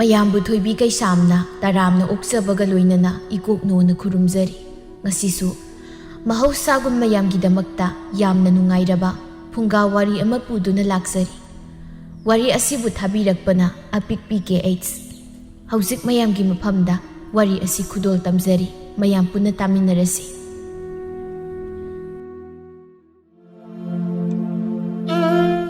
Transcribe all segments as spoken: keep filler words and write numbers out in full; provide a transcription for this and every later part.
ꯃꯌꯥꯝꯕꯨ ꯊꯣꯏꯕꯤ ꯀꯩꯁꯥꯝꯅ ꯇꯔꯥꯝꯅ ꯑꯣꯛꯆꯕꯒ ꯂꯣꯏꯅꯅ ꯏꯀꯣꯛ ꯅꯣꯟꯅ ꯈꯨꯔꯨꯝꯖꯔꯤ꯫ ꯉꯁꯤꯁꯨ ꯃꯍꯧꯁꯥꯒꯨꯝ ꯃꯌꯥꯝꯒꯤꯗꯃꯛꯇ ꯌꯥꯝꯅ ꯅꯨꯡꯉꯥꯏꯔꯕ ꯐꯨꯡꯒꯥ ꯋꯥꯔꯤ ꯑꯃ ꯄꯨꯗꯨꯅ ꯂꯥꯛꯆꯔꯤ꯫ ꯋꯥꯔꯤ ꯑꯁꯤꯕꯨ ꯊꯥꯕꯤꯔꯛꯄꯅ ꯑꯄꯤꯛꯄꯤ ꯀꯦ ꯑꯩꯆ꯫ ꯍꯧꯖꯤꯛ ꯃꯌꯥꯝꯒꯤ ꯃꯐꯝꯗ ꯋꯥꯔꯤ ꯑꯁꯤ ꯈꯨꯗꯣꯜ ꯇꯝꯖꯔꯤ꯫ ꯃꯌꯥꯝ ꯄꯨꯟꯅ ꯇꯥꯃꯤꯟꯅꯔꯁꯤ꯫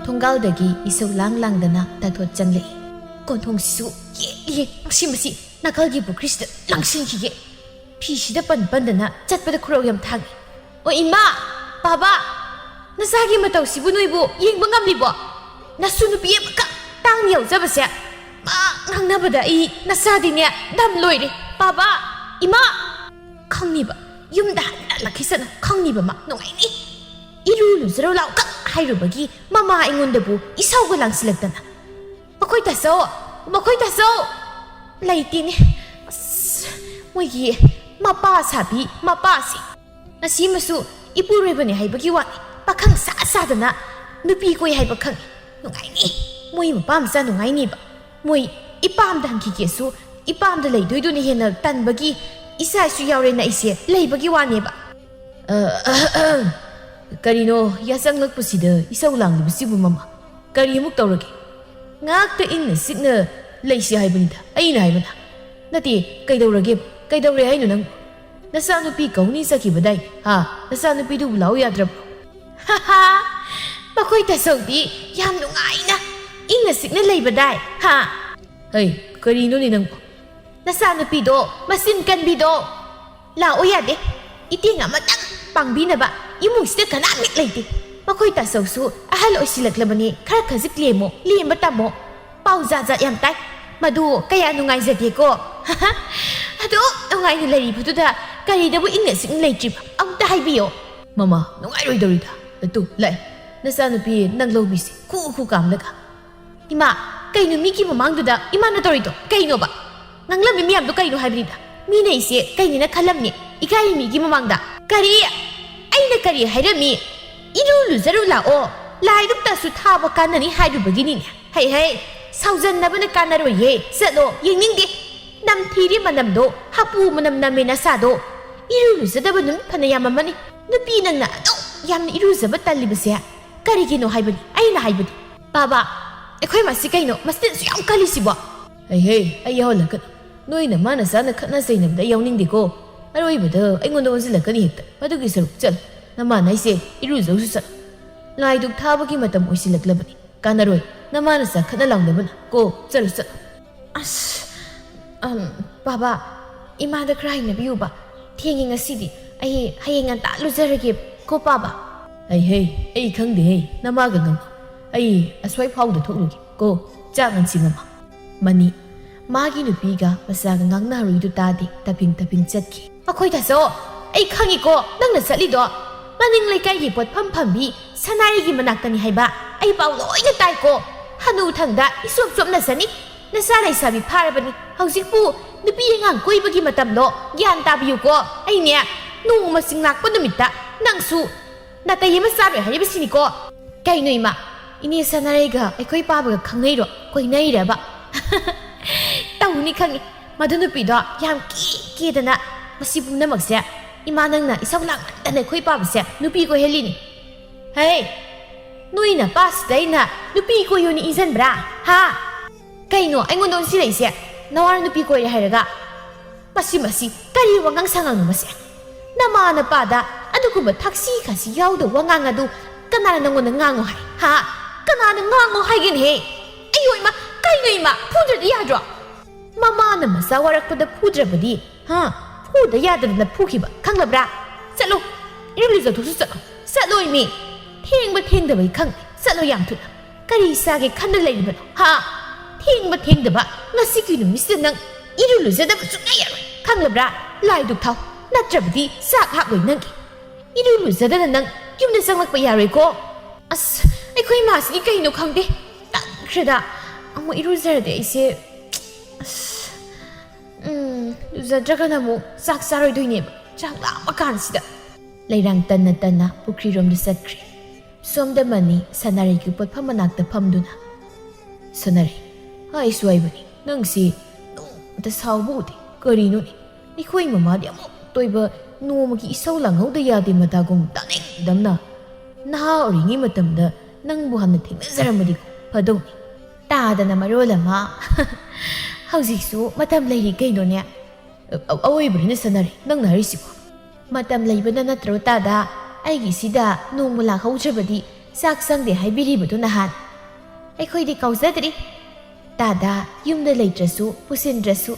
ꯊꯣꯡꯒꯥꯜꯗꯒꯤ ꯏꯁꯧ ꯂꯥꯡ ꯂꯥꯡꯗꯅ ꯇꯥꯊꯣꯠ ꯆꯪꯂꯛꯏ꯫ ꯀꯣꯟꯊꯣꯡꯁꯤꯁꯨ ꯌꯦ ꯌꯦ, ꯃꯁꯤ ꯃꯁꯤ ꯅꯥꯀꯜꯒꯤ ꯄꯨꯈ꯭ꯔꯤꯁꯤꯗ ꯂꯪꯁꯤꯟꯈꯤꯒꯦ꯫ ꯐꯤꯁꯤꯗ ꯄꯟ ꯄꯟꯗꯅ ꯆꯠꯄꯗ ꯈꯨꯔꯧ ꯌꯥꯝ ꯊꯥꯡꯏ꯫ ꯑꯣ ꯏꯃꯥ! ꯕꯥꯕꯥ! ꯅꯆꯥꯒꯤ ꯃꯇꯧꯁꯤꯕꯨ ꯅꯣꯏꯕꯨ ꯌꯦꯡꯕ ꯉꯝꯂꯤꯕꯣ? ꯅꯁꯨ ꯅꯨꯄꯤ ꯑꯃꯈꯛ ꯇꯥꯡꯅ ꯌꯥꯎꯖꯕꯁꯦ ꯃꯥ ꯉꯥꯡꯅꯕꯗ ꯑꯩ ꯅꯆꯥꯗꯤꯅꯦ ꯗꯝ ꯂꯣꯏꯔꯦ꯫ ꯕꯥꯕꯥ! ꯏꯃꯥ! ꯈꯪꯅꯤꯕ, ꯌꯨꯝꯗ ꯍꯟꯅ ꯍꯜꯂꯛꯈꯤꯁꯅꯨ꯫ ꯈꯪꯅꯤꯕ ꯃꯥ ꯅꯨꯡꯉꯥꯏꯅꯤ꯫ ꯏꯔꯨ ꯂꯨꯖꯔꯨ ꯂꯥꯎ ꯀꯛ ꯍꯥꯏꯔꯨꯕꯒꯤ ꯃꯃꯥ ꯑꯩꯉꯣꯟꯗꯕꯨ ꯏꯁꯧꯒ ꯂꯥꯡꯁꯤꯜꯂꯛꯇꯅ꯫ "ꯃꯈꯣꯏ ꯇꯥꯆꯧ! ꯃꯈꯣꯏ ꯇꯥꯆꯧ!" ꯂꯩꯇꯦꯅꯦ꯫ ꯑꯁ, ꯃꯣꯏꯒꯤ ꯃꯄꯥ ꯁꯥꯕꯤ ꯃꯄꯥꯁꯤ꯫ ꯉꯁꯤꯃꯁꯨ ꯏꯄꯨꯔꯣꯏꯕꯅꯤ ꯍꯥꯏꯕꯒꯤ ꯋꯥꯅꯤ꯫ ꯄꯥꯈꯪ ꯁꯥ ꯁꯥꯗꯅ ꯅꯨꯄꯤ ꯀꯣꯏ ꯍꯥꯏꯕ ꯈꯪꯉꯤ꯫ ꯅꯨꯡꯉꯥꯏꯅꯤ꯫ ꯃꯣꯏ ꯃꯄꯥ ꯃꯆꯥ ꯅꯨꯡꯉꯥꯏꯅꯤꯕ꯫ ꯃꯣꯏ ꯏꯄꯥꯝꯗ ꯍꯟꯈꯤꯒꯦꯁꯨ ꯏꯄꯥꯝꯗ ꯂꯩꯗꯣꯏꯗꯨꯅ ꯍꯦꯟꯅ ꯇꯟꯕꯒꯤ ꯏꯆꯥ ꯏꯁꯨ ꯌꯥꯎꯔꯦꯅ ꯑꯩꯁꯦ ꯂꯩꯕꯒꯤ ꯋꯥꯅꯦꯕ꯫ ꯑ, ꯑꯍ, ꯑꯍ꯫ ꯀꯔꯤꯅꯣ ꯌꯥꯆꯪꯂꯛꯄꯁꯤꯗ ꯏꯁꯧ ꯂꯥꯡꯂꯤꯕꯁꯤꯕꯨ ꯃꯃꯥ? ꯀꯔꯤ ꯑꯃꯨꯛ ꯇꯧꯔꯒꯦ? ꯉꯥꯏꯍꯥꯛꯇ ꯏꯪꯅ ꯆꯤꯛꯅ ꯂꯩꯁꯤ ꯍꯥꯏꯕꯅꯤꯗ ꯑꯩꯅ ꯍꯥꯏꯕꯅ꯫ ꯅꯠꯇꯦ, ꯀꯩꯗꯧꯔꯒꯦ? ꯀꯩꯗꯧꯔꯦ ꯍꯥꯏꯅꯣ ꯅꯪ? ꯅꯆꯥꯅꯨꯄꯤ ꯀꯧꯅꯤ ꯆꯠꯈꯤꯕꯗꯥꯏ? ꯍꯥ? ꯅꯆꯥꯅꯨꯄꯤꯗꯨꯕꯨ ꯂꯥꯛꯎ ꯌꯥꯗ꯭ꯔꯕ꯭ꯔꯣ? ꯍꯥ ꯍꯥ! ꯃꯈꯣꯏ ꯇꯥꯆꯧꯗꯤ ꯌꯥꯝ ꯅꯨꯡꯉꯥꯏꯅ ꯏꯪꯅ ꯆꯤꯛꯅ ꯂꯩꯕꯗꯥꯏ? ꯍꯥ? ꯍꯩ, ꯀꯔꯤꯅꯣꯅꯦ ꯅꯪꯕꯣ? ꯅꯆꯥꯅꯨꯄꯤꯗꯣ, ꯃꯆꯤꯟ ꯀꯟꯕꯤꯗꯣ꯫ ꯂꯥꯛꯑꯣ ꯌꯥꯗꯦ꯫ ꯏꯇꯦꯡ ꯑꯃꯇꯪ ꯄꯥꯡꯕꯤꯅꯕ ꯏꯃꯨꯡꯁꯤꯗ ꯀꯅꯥꯃꯤꯛ ꯂꯩꯇꯦ꯫ ꯃꯈꯣꯏ ꯇꯥꯆꯧꯁꯨ ꯑꯍꯜ ꯑꯣꯏꯁꯤꯜꯂꯛꯂꯕꯅꯤ, ꯈꯔ ꯈꯖꯤꯛ ꯂꯦꯝꯃꯣ, ꯂꯦꯝꯕ ꯇꯝꯃꯣ꯫ ꯄꯥꯎ ꯖꯥꯠ ꯖꯥꯠ ꯌꯥꯝ ꯇꯥꯏ꯫ ꯃꯗꯨ ꯀꯌꯥ ꯅꯨꯡꯉꯥꯏꯖꯗꯦꯀꯣ꯫ ꯑꯗꯨꯛ ꯅꯨꯡꯉꯥꯏꯅ ꯂꯩꯔꯤꯕꯗꯨꯗ ꯀꯔꯤꯗꯕꯨ ꯏꯪꯅ ꯆꯤꯛꯅ ꯂꯩꯇ꯭ꯔꯤꯕ? ꯑꯝꯇ ꯍꯥꯏꯕꯤꯌꯣ꯫ ꯃꯃꯥ, ꯅꯨꯡꯉꯥꯏꯔꯣꯏꯗꯧꯔꯤꯗ꯫ ꯑꯗꯨ ꯂꯥꯛꯑꯦ꯫ ꯅꯆꯥꯅꯨꯄꯤ ꯅꯪ ꯂꯧꯕꯤꯁꯦ꯫ ꯈꯨ ꯈꯨ ꯀꯥꯝꯂꯒ꯫ ꯏꯃꯥ, ꯀꯩꯅꯣ ꯃꯤꯒꯤ ꯃꯃꯥꯡꯗꯨꯗ ꯏꯃꯥꯅ ꯇꯧꯔꯤꯗꯣ? ꯀꯩꯅꯣꯕ? ꯉꯥꯡꯂꯝꯃꯤ ꯃꯌꯥꯝꯗꯣ ꯀꯩꯅꯣ ꯍꯥꯏꯕꯅꯤꯗ? ꯃꯤꯅ ꯑꯩꯁꯦ ꯀꯩꯅꯦꯅ ꯈꯜꯂꯝꯅꯤ? ꯏꯀꯥꯏꯔꯤ ꯃꯤꯒꯤ ꯃꯃꯥꯡꯗ꯫ ꯀꯔꯤ? ꯑꯩꯅ ꯀꯔꯤ ꯍꯥꯏꯔꯝꯃꯤ? ꯏꯔꯨ ꯂꯨꯖꯔꯨ ꯂꯥꯛꯑꯣ꯫ ꯂꯥꯏꯗꯨꯛꯇꯁꯨ ꯊꯥꯕ ꯀꯥꯟꯅꯅꯤ ꯍꯥꯏꯔꯨꯕꯒꯤꯅꯤꯅꯦ꯫ ꯍꯩ ꯍꯩ, ꯁꯥꯎꯖꯟꯅꯕꯅ ꯀꯥꯟꯅꯔꯣꯏꯌꯦ꯫ ꯆꯠꯂꯣ, ꯌꯦꯡꯅꯤꯡꯗꯦ꯫ ꯅꯝꯊꯤꯔꯤ ꯃꯅꯝꯗꯣ, ꯍꯥꯄꯨ ꯃꯅꯝ ꯅꯝꯃꯦ ꯅꯁꯥꯗꯣ꯫ ꯏꯔꯨ ꯂꯨꯖꯗꯕ ꯅꯨꯃꯤꯠ ꯐꯅ ꯌꯥꯝꯃꯝꯃꯅꯤ꯫ ꯅꯨꯄꯤ ꯅꯪꯅ ꯑꯗꯨꯛ ꯌꯥꯝꯅ ꯏꯔꯨꯖꯕ ꯇꯜꯂꯤꯕꯁꯦ ꯀꯔꯤꯒꯤꯅꯣ ꯍꯥꯏꯕꯅꯤ? ꯑꯩꯅ ꯍꯥꯏꯕꯗꯤ, ꯄꯥꯕ, ꯑꯩꯈꯣꯏ ꯃꯁꯤ ꯀꯩꯅꯣ ꯃꯆꯤꯟꯁꯨ ꯌꯥꯝ ꯀꯜꯂꯤꯁꯤꯕꯣ? ꯍꯩ ꯍꯩ, ꯑꯩ ꯌꯥꯎꯍꯜꯂꯛꯀꯅꯨ꯫ ꯅꯣꯏ ꯅꯃꯥ ꯅꯆꯥꯅ ꯈꯠꯅ ꯆꯩꯅꯕꯗ ꯑꯩ ꯌꯥꯎꯅꯤꯡꯗꯦꯀꯣ꯫ ꯑꯔꯣꯏꯕꯗ ꯑꯩꯉꯣꯟꯗ ꯑꯣꯟꯁꯤꯜꯂꯛꯀꯅꯤ ꯍꯦꯛꯇ꯫ ꯃꯗꯨꯒꯤ ꯁꯔꯨꯛ ꯆꯠꯂꯣ꯫ ꯅꯃꯥ ꯅꯥꯏꯁꯦ ꯏꯔꯨꯖꯧꯁꯨ ꯆꯠꯂꯣ꯫ ꯂꯥꯏꯗꯨꯛ ꯊꯥꯕꯒꯤ ꯃꯇꯝ ꯑꯣꯏꯁꯤꯜꯂꯛꯂꯕꯅꯤ꯫ ꯀꯥꯟꯅꯔꯣꯏ꯫ ꯅꯃꯥ ꯅꯆꯥ ꯈꯠꯅ ꯂꯥꯎꯅꯕꯅ꯫ ꯀꯣ, ꯆꯠꯂꯣ ꯆꯠꯂꯣ꯫ ꯑꯁ, ꯑꯝ, ꯄꯥꯕ, ꯏꯃꯥꯗ ꯈꯔ ꯍꯥꯏꯅꯕꯤꯌꯨꯕ꯫ ꯊꯦꯡꯉꯦ ꯉꯁꯤꯗꯤ꯫ ꯑꯩ ꯍꯌꯦꯡ ꯉꯟꯇꯥ ꯂꯨꯖꯔꯒꯦ ꯀꯣ ꯄꯥꯕ꯫ ꯍꯩ ꯍꯩ, ꯑꯩ ꯈꯪꯗꯦꯍꯦ꯫ ꯅꯃꯥꯒ ꯉꯥꯡꯅꯧ꯫ ꯑꯩ ꯑꯁ꯭ꯋꯥꯏ ꯐꯥꯎꯗ ꯊꯣꯛꯂꯨꯒꯦ ꯀꯣ꯫ ꯆꯥꯛ ꯉꯟꯁꯤ ꯃꯃꯥ꯫ ꯃꯅꯤ ꯃꯥꯒꯤ ꯅꯨꯄꯤꯒ ꯃꯆꯥꯒ ꯉꯥꯡꯅꯔꯨꯏꯗꯨ ꯇꯥꯗꯦ, ꯇꯞꯄꯤꯡ ꯇꯞꯄꯤꯡ ꯆꯠꯈꯤ꯫ ꯑꯩꯈꯣꯏ ꯇꯥꯆꯧ, ꯑꯩ ꯈꯪꯉꯤꯀꯣ ꯅꯪꯅ ꯆꯠꯂꯤꯗꯣ꯫ ꯃꯅꯤꯡ ꯂꯩꯀꯥꯏꯒꯤ ꯄꯣꯠꯐꯝ ꯐꯝꯕꯤ ꯁꯅꯥꯔꯩꯒꯤ ꯃꯅꯥꯛꯇꯅꯤ ꯍꯥꯏꯕ ꯑꯩ ꯄꯥꯎ ꯂꯣꯏꯅ ꯇꯥꯏꯀꯣ꯫ ꯍꯅꯨꯊꯪꯗ ꯏꯆꯣꯞ ꯆꯣꯞꯅꯖꯅꯤ꯫ ꯅꯆꯥ ꯂꯩꯁꯥꯕꯤ ꯐꯥꯔꯕꯅꯤ꯫ ꯍꯧꯖꯤꯛꯄꯨ ꯅꯨꯄꯤ ꯑꯉꯥꯡ ꯀꯣꯏꯕꯒꯤ ꯃꯇꯝꯂꯣ? ꯒ꯭ꯌꯥꯟ ꯇꯥꯕꯤꯌꯨꯀꯣ꯫ ꯑꯩꯅꯦ, ꯅꯣꯡꯃ ꯆꯤꯡꯂꯥꯛꯄ ꯅꯨꯃꯤꯠꯇ ꯅꯪꯁꯨ ꯅꯥꯇꯩ ꯑꯃ ꯆꯥꯔꯣꯏ ꯍꯥꯏꯔꯤꯕꯁꯤꯅꯤꯀꯣ꯫ ꯀꯩꯅꯣ ꯏꯃꯥ, ꯏꯅꯦ ꯁꯅꯥꯔꯩꯒ ꯑꯩꯈꯣꯏ ꯄꯥꯕꯒ ꯈꯪꯅꯩꯔꯣ, ꯀꯣꯏꯅꯩꯔꯕ? ꯇꯧꯅꯤ ꯈꯪꯉꯤ꯫ ꯃꯗꯨ ꯅꯨꯄꯤꯗꯣ ꯌꯥꯝ ꯀꯦ ꯀꯦꯗꯅ꯫ ꯃꯁꯤ ꯄꯨꯝꯅꯃꯛꯁꯦ ꯏꯃꯥ ꯅꯪꯅ ꯏꯁꯧ ꯂꯥꯡꯃꯟꯗꯅ ꯑꯩꯈꯣꯏ ꯄꯥꯕꯁꯦ ꯅꯨꯄꯤ ꯀꯣꯏꯍꯜꯂꯤꯅꯤ꯫ ꯍꯦ, ꯅꯣꯏ ꯅꯄꯥꯁꯤꯗ ꯑꯩꯅ ꯅꯨꯄꯤ ꯀꯣꯏꯌꯣꯅ ꯏꯟꯖꯟꯕ꯭ꯔꯥ? ꯍꯥ? ꯀꯩꯅꯣ ꯑꯩꯉꯣꯟꯗ ꯑꯣꯟꯁꯤꯜꯂꯛꯏꯁꯦ? ꯅꯋꯥꯅ ꯅꯨꯄꯤ ꯀꯣꯏꯔꯦ ꯍꯥꯏꯔꯒ? ꯃꯁꯤ, ꯃꯁꯤ ꯀꯔꯤ ꯋꯥꯉꯥꯡ ꯁꯉꯥꯡꯅꯣ ꯃꯁꯤ? ꯅꯃꯥ ꯅꯄꯥꯗ ꯑꯗꯨꯒꯨꯝꯕ ꯊꯛꯁꯤ ꯈꯥꯁꯤ ꯌꯥꯎꯗꯕ ꯋꯥꯉꯥꯡ ꯑꯗꯨ ꯀꯅꯥꯅ ꯅꯪꯉꯣꯟꯗ ꯉꯥꯡꯉꯣ ꯍꯥꯏ? ꯍꯥ? ꯀꯅꯥꯅ ꯉꯥꯡꯉꯣ ꯍꯥꯏꯒꯦꯅꯦꯍꯦ? ꯑꯩꯌꯣ ꯏꯃꯥ, ꯀꯩꯅꯣ ꯏꯃꯥ, ꯐꯨꯗ꯭ꯔꯗꯤ ꯌꯥꯗ꯭ꯔꯣ? ꯃꯃꯥꯅ ꯃꯆꯥ ꯋꯥꯔꯛꯄꯗ ꯐꯨꯗ꯭ꯔꯕꯗꯤ, ꯍꯥ? ꯐꯨꯗ ꯌꯥꯗꯗꯅ ꯐꯨꯈꯤꯕ, ꯈꯪꯂꯕ꯭ꯔꯥ? ꯆꯠꯂꯣ, ꯏꯔꯨ ꯂꯨꯖꯊꯣꯛꯁꯨ ꯆꯠꯂꯣ꯫ ꯆꯠꯂꯣ ꯏꯃꯤ꯫ ꯊꯦꯡꯕ ꯊꯦꯡꯗꯕꯩ ꯈꯪꯗꯦ꯫ ꯆꯠꯂꯣ ꯌꯥꯝ ꯊꯨꯅ꯫ ꯀꯔꯤ ꯆꯥꯒꯦ ꯈꯟꯗ ꯂꯩꯔꯤꯕꯅꯣ? ꯍꯥ? ꯊꯦꯡꯕ ꯊꯦꯡꯗꯕ, ꯉꯁꯤꯒꯤ ꯅꯨꯃꯤꯠꯁꯤꯗ ꯅꯪ ꯏꯔꯨ ꯂꯨꯖꯗꯕ ꯁꯨꯡꯌꯥ ꯌꯥꯔꯣꯏ꯫ ꯈꯪꯂꯕ꯭ꯔꯥ? ꯂꯥꯏꯗꯨꯛ ꯊꯥꯎ꯫ ꯅꯠꯇ꯭ꯔꯕꯗꯤ ꯆꯥꯛ ꯍꯥꯞꯂꯣꯏ ꯅꯪꯒꯤ꯫ ꯏꯔꯨ ꯂꯨꯖꯗꯅ ꯅꯪ ꯌꯨꯝꯗ ꯆꯪꯂꯛꯄ ꯌꯥꯔꯣꯏꯀꯣ꯫ ꯑꯁ, ꯑꯩꯈꯣꯏ ꯏꯃꯥꯁꯤꯗꯤ ꯀꯩꯅꯣ ꯈꯪꯗꯦ꯫ ꯇꯟꯈ꯭ꯔꯦꯗ꯫ ꯑꯃꯨꯛ ꯏꯔꯨꯖꯔꯗꯤ ꯑꯩꯁꯦ, ꯑꯁ, ꯎꯝ, ꯂꯨꯖꯗ꯭ꯔꯒꯅ ꯑꯃꯨꯛ ꯆꯥꯛ ꯆꯥꯔꯣꯏꯗꯣꯏꯅꯦꯕ꯫ ꯆꯥꯛ ꯂꯥꯝꯕ ꯀꯥꯟꯁꯤꯗ꯫ ꯂꯩꯔꯥꯡ ꯇꯟꯅ ꯇꯟꯅ ꯄꯨꯈ꯭ꯔꯤꯔꯣꯝꯗ ꯆꯠꯈ꯭ꯔꯦ꯫ ꯁꯣꯝꯗ ꯃꯅꯤ ꯁꯅꯥꯔꯩꯒꯤ ꯄꯣꯠꯐꯝ ꯃꯅꯥꯛꯇ ꯐꯝꯗꯨꯅ, ꯁꯥꯟꯅꯔꯦ꯫ ꯍꯥꯏꯁꯨ ꯍꯥꯏꯕꯅꯤ, ꯅꯪꯁꯤ ꯅꯣꯡꯃꯇ ꯁꯥꯎꯕ ꯎꯗꯦ꯫ ꯀꯔꯤꯅꯣꯅꯦ? ꯑꯩꯈꯣꯏ ꯃꯃꯥꯗꯤ ꯑꯃꯨꯛꯇ ꯑꯣꯏꯕ ꯅꯣꯡꯃꯒꯤ ꯏꯁꯧ ꯂꯥꯡꯍꯧꯗ ꯌꯥꯗꯦ ꯃꯇꯥꯒꯨꯝ ꯇꯥꯅꯤꯡꯗꯝꯅ꯫ ꯅꯍꯥ ꯑꯣꯏꯔꯤꯉꯩ ꯃꯇꯝꯗ ꯅꯪꯕꯨ ꯍꯥꯟꯅ ꯊꯦꯡꯅꯖꯔꯝꯃꯗꯤ ꯐꯗꯧꯅꯤ꯫ ꯇꯥꯗꯅ ꯃꯔꯣꯜ ꯑꯃ꯫ ꯍꯧꯖꯤꯛꯁꯨ ꯃꯇꯝ ꯂꯩꯔꯤ ꯀꯩꯅꯣꯅꯦ? ꯑ-, ꯑꯋꯣꯏꯕꯅꯤꯅ ꯁꯥꯟꯅꯔꯦ, ꯅꯪꯅ ꯍꯥꯏꯔꯤꯁꯤꯕꯣ? ꯃꯇꯝ ꯂꯩꯕꯅ ꯅꯠꯇ꯭ꯔꯣ ꯇꯥꯗ? ꯑꯩꯒꯤꯁꯤꯗ ꯅꯣꯡꯃ ꯂꯥꯛꯍꯧꯗ꯭ꯔꯕꯗꯤ ꯆꯥꯛ ꯆꯪꯗꯦ ꯍꯥꯏꯕꯤꯔꯤꯕꯗꯨ ꯅꯍꯥꯟ꯫ ꯑꯩꯈꯣꯏꯗꯤ ꯀꯥꯎꯖꯗ꯭ꯔꯤ꯫ ꯇꯥꯗ ꯌꯨꯝꯗ ꯂꯩꯇ꯭ꯔꯁꯨ ꯄꯨꯁꯤꯟꯗ꯭ꯔꯁꯨ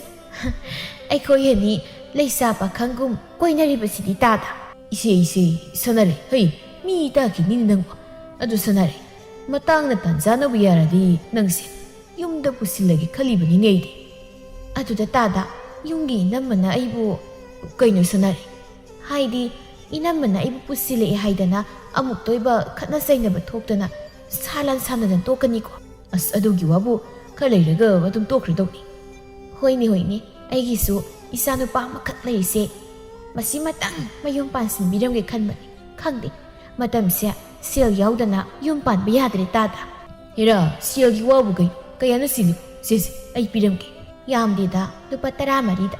ꯑꯩꯈꯣꯏ ꯑꯅꯤ ꯂꯩꯁꯥ ꯄꯥꯈꯪꯒꯨꯝ ꯀꯣꯏꯅꯔꯤꯕꯁꯤꯗꯤ ꯇꯥꯗ꯫ ꯏꯁꯦ, ꯏꯁꯦ, ꯁꯥꯟꯅꯔꯦ, ꯍꯩ, ꯃꯤ ꯇꯥꯈꯤꯅꯤꯅꯦ ꯅꯪꯕꯨ꯫ ꯑꯗꯨ ꯁꯥꯟꯅꯔꯦ, ꯃꯇꯥꯡꯅ ꯇꯥꯟ ꯆꯥꯅꯕ ꯌꯥꯔꯗꯤ ꯅꯪꯁꯦ ꯌꯨꯝꯗ ꯄꯨꯁꯤꯜꯂꯒꯦ ꯈꯜꯂꯤꯕꯅꯤꯅꯦ ꯑꯩꯗꯤ꯫ ꯑꯗꯨꯗ ꯇꯥꯗ, ꯌꯨꯝꯒꯤ ꯏꯅꯝꯃꯅ ꯑꯩꯕꯨ ꯀꯩꯅꯣ ꯁꯥꯟꯅꯔꯦ? ꯍꯥꯏꯗꯤ, ꯏꯅꯝꯃꯅ ꯑꯩꯕꯨ ꯄꯨꯁꯤꯜꯂꯛꯑꯦ ꯍꯥꯏꯗꯅ ꯑꯃꯨꯛꯇ ꯑꯣꯏꯕ ꯈꯠꯅ ꯆꯩꯅꯕ ꯊꯣꯛꯇꯅ ꯁꯥ ꯂꯥꯟ ꯁꯥꯟꯅꯗꯅ ꯇꯣꯛꯀꯅꯤꯀꯣ? ꯑꯁ, ꯑꯗꯨꯒꯤ ꯋꯥꯕꯨ ꯈꯔ ꯂꯩꯔꯒ ꯑꯗꯨꯝ ꯇꯣꯛꯈ꯭ꯔꯗꯧꯅꯤ꯫ ꯍꯣꯏꯅꯦ, ꯍꯣꯏꯅꯦ, ꯑꯩꯒꯤꯁꯨ ꯏꯆꯥꯅꯨꯄꯥ ꯑꯃꯈꯛ ꯂꯩꯔꯤꯁꯦ, ꯃꯁꯤꯃꯇꯪ ꯃꯌꯨꯝ ꯄꯥꯟꯁꯤꯟꯕꯤꯔꯝꯒꯦ ꯈꯟꯕꯅꯤ꯫ ꯈꯪꯗꯦ, ꯃꯇꯝꯁꯦ ꯁꯦꯜ ꯌꯥꯎꯗꯅ ꯌꯨꯝ ꯄꯥꯟꯕ ꯌꯥꯗ꯭ꯔꯦ ꯇꯥꯗ꯫ ꯍꯦꯔꯥ, ꯁꯦꯜꯒꯤ ꯋꯥꯕꯨ ꯀꯩ? ꯀꯌꯥꯅ ꯁꯤꯜꯂꯤ? ꯁꯦ, ꯁꯦ, ꯑꯩ ꯄꯤꯔꯝꯒꯦ꯫ ꯌꯥꯝꯗꯦꯗ, ꯂꯨꯄꯥ ꯇꯔꯥꯃꯔꯤꯗ꯫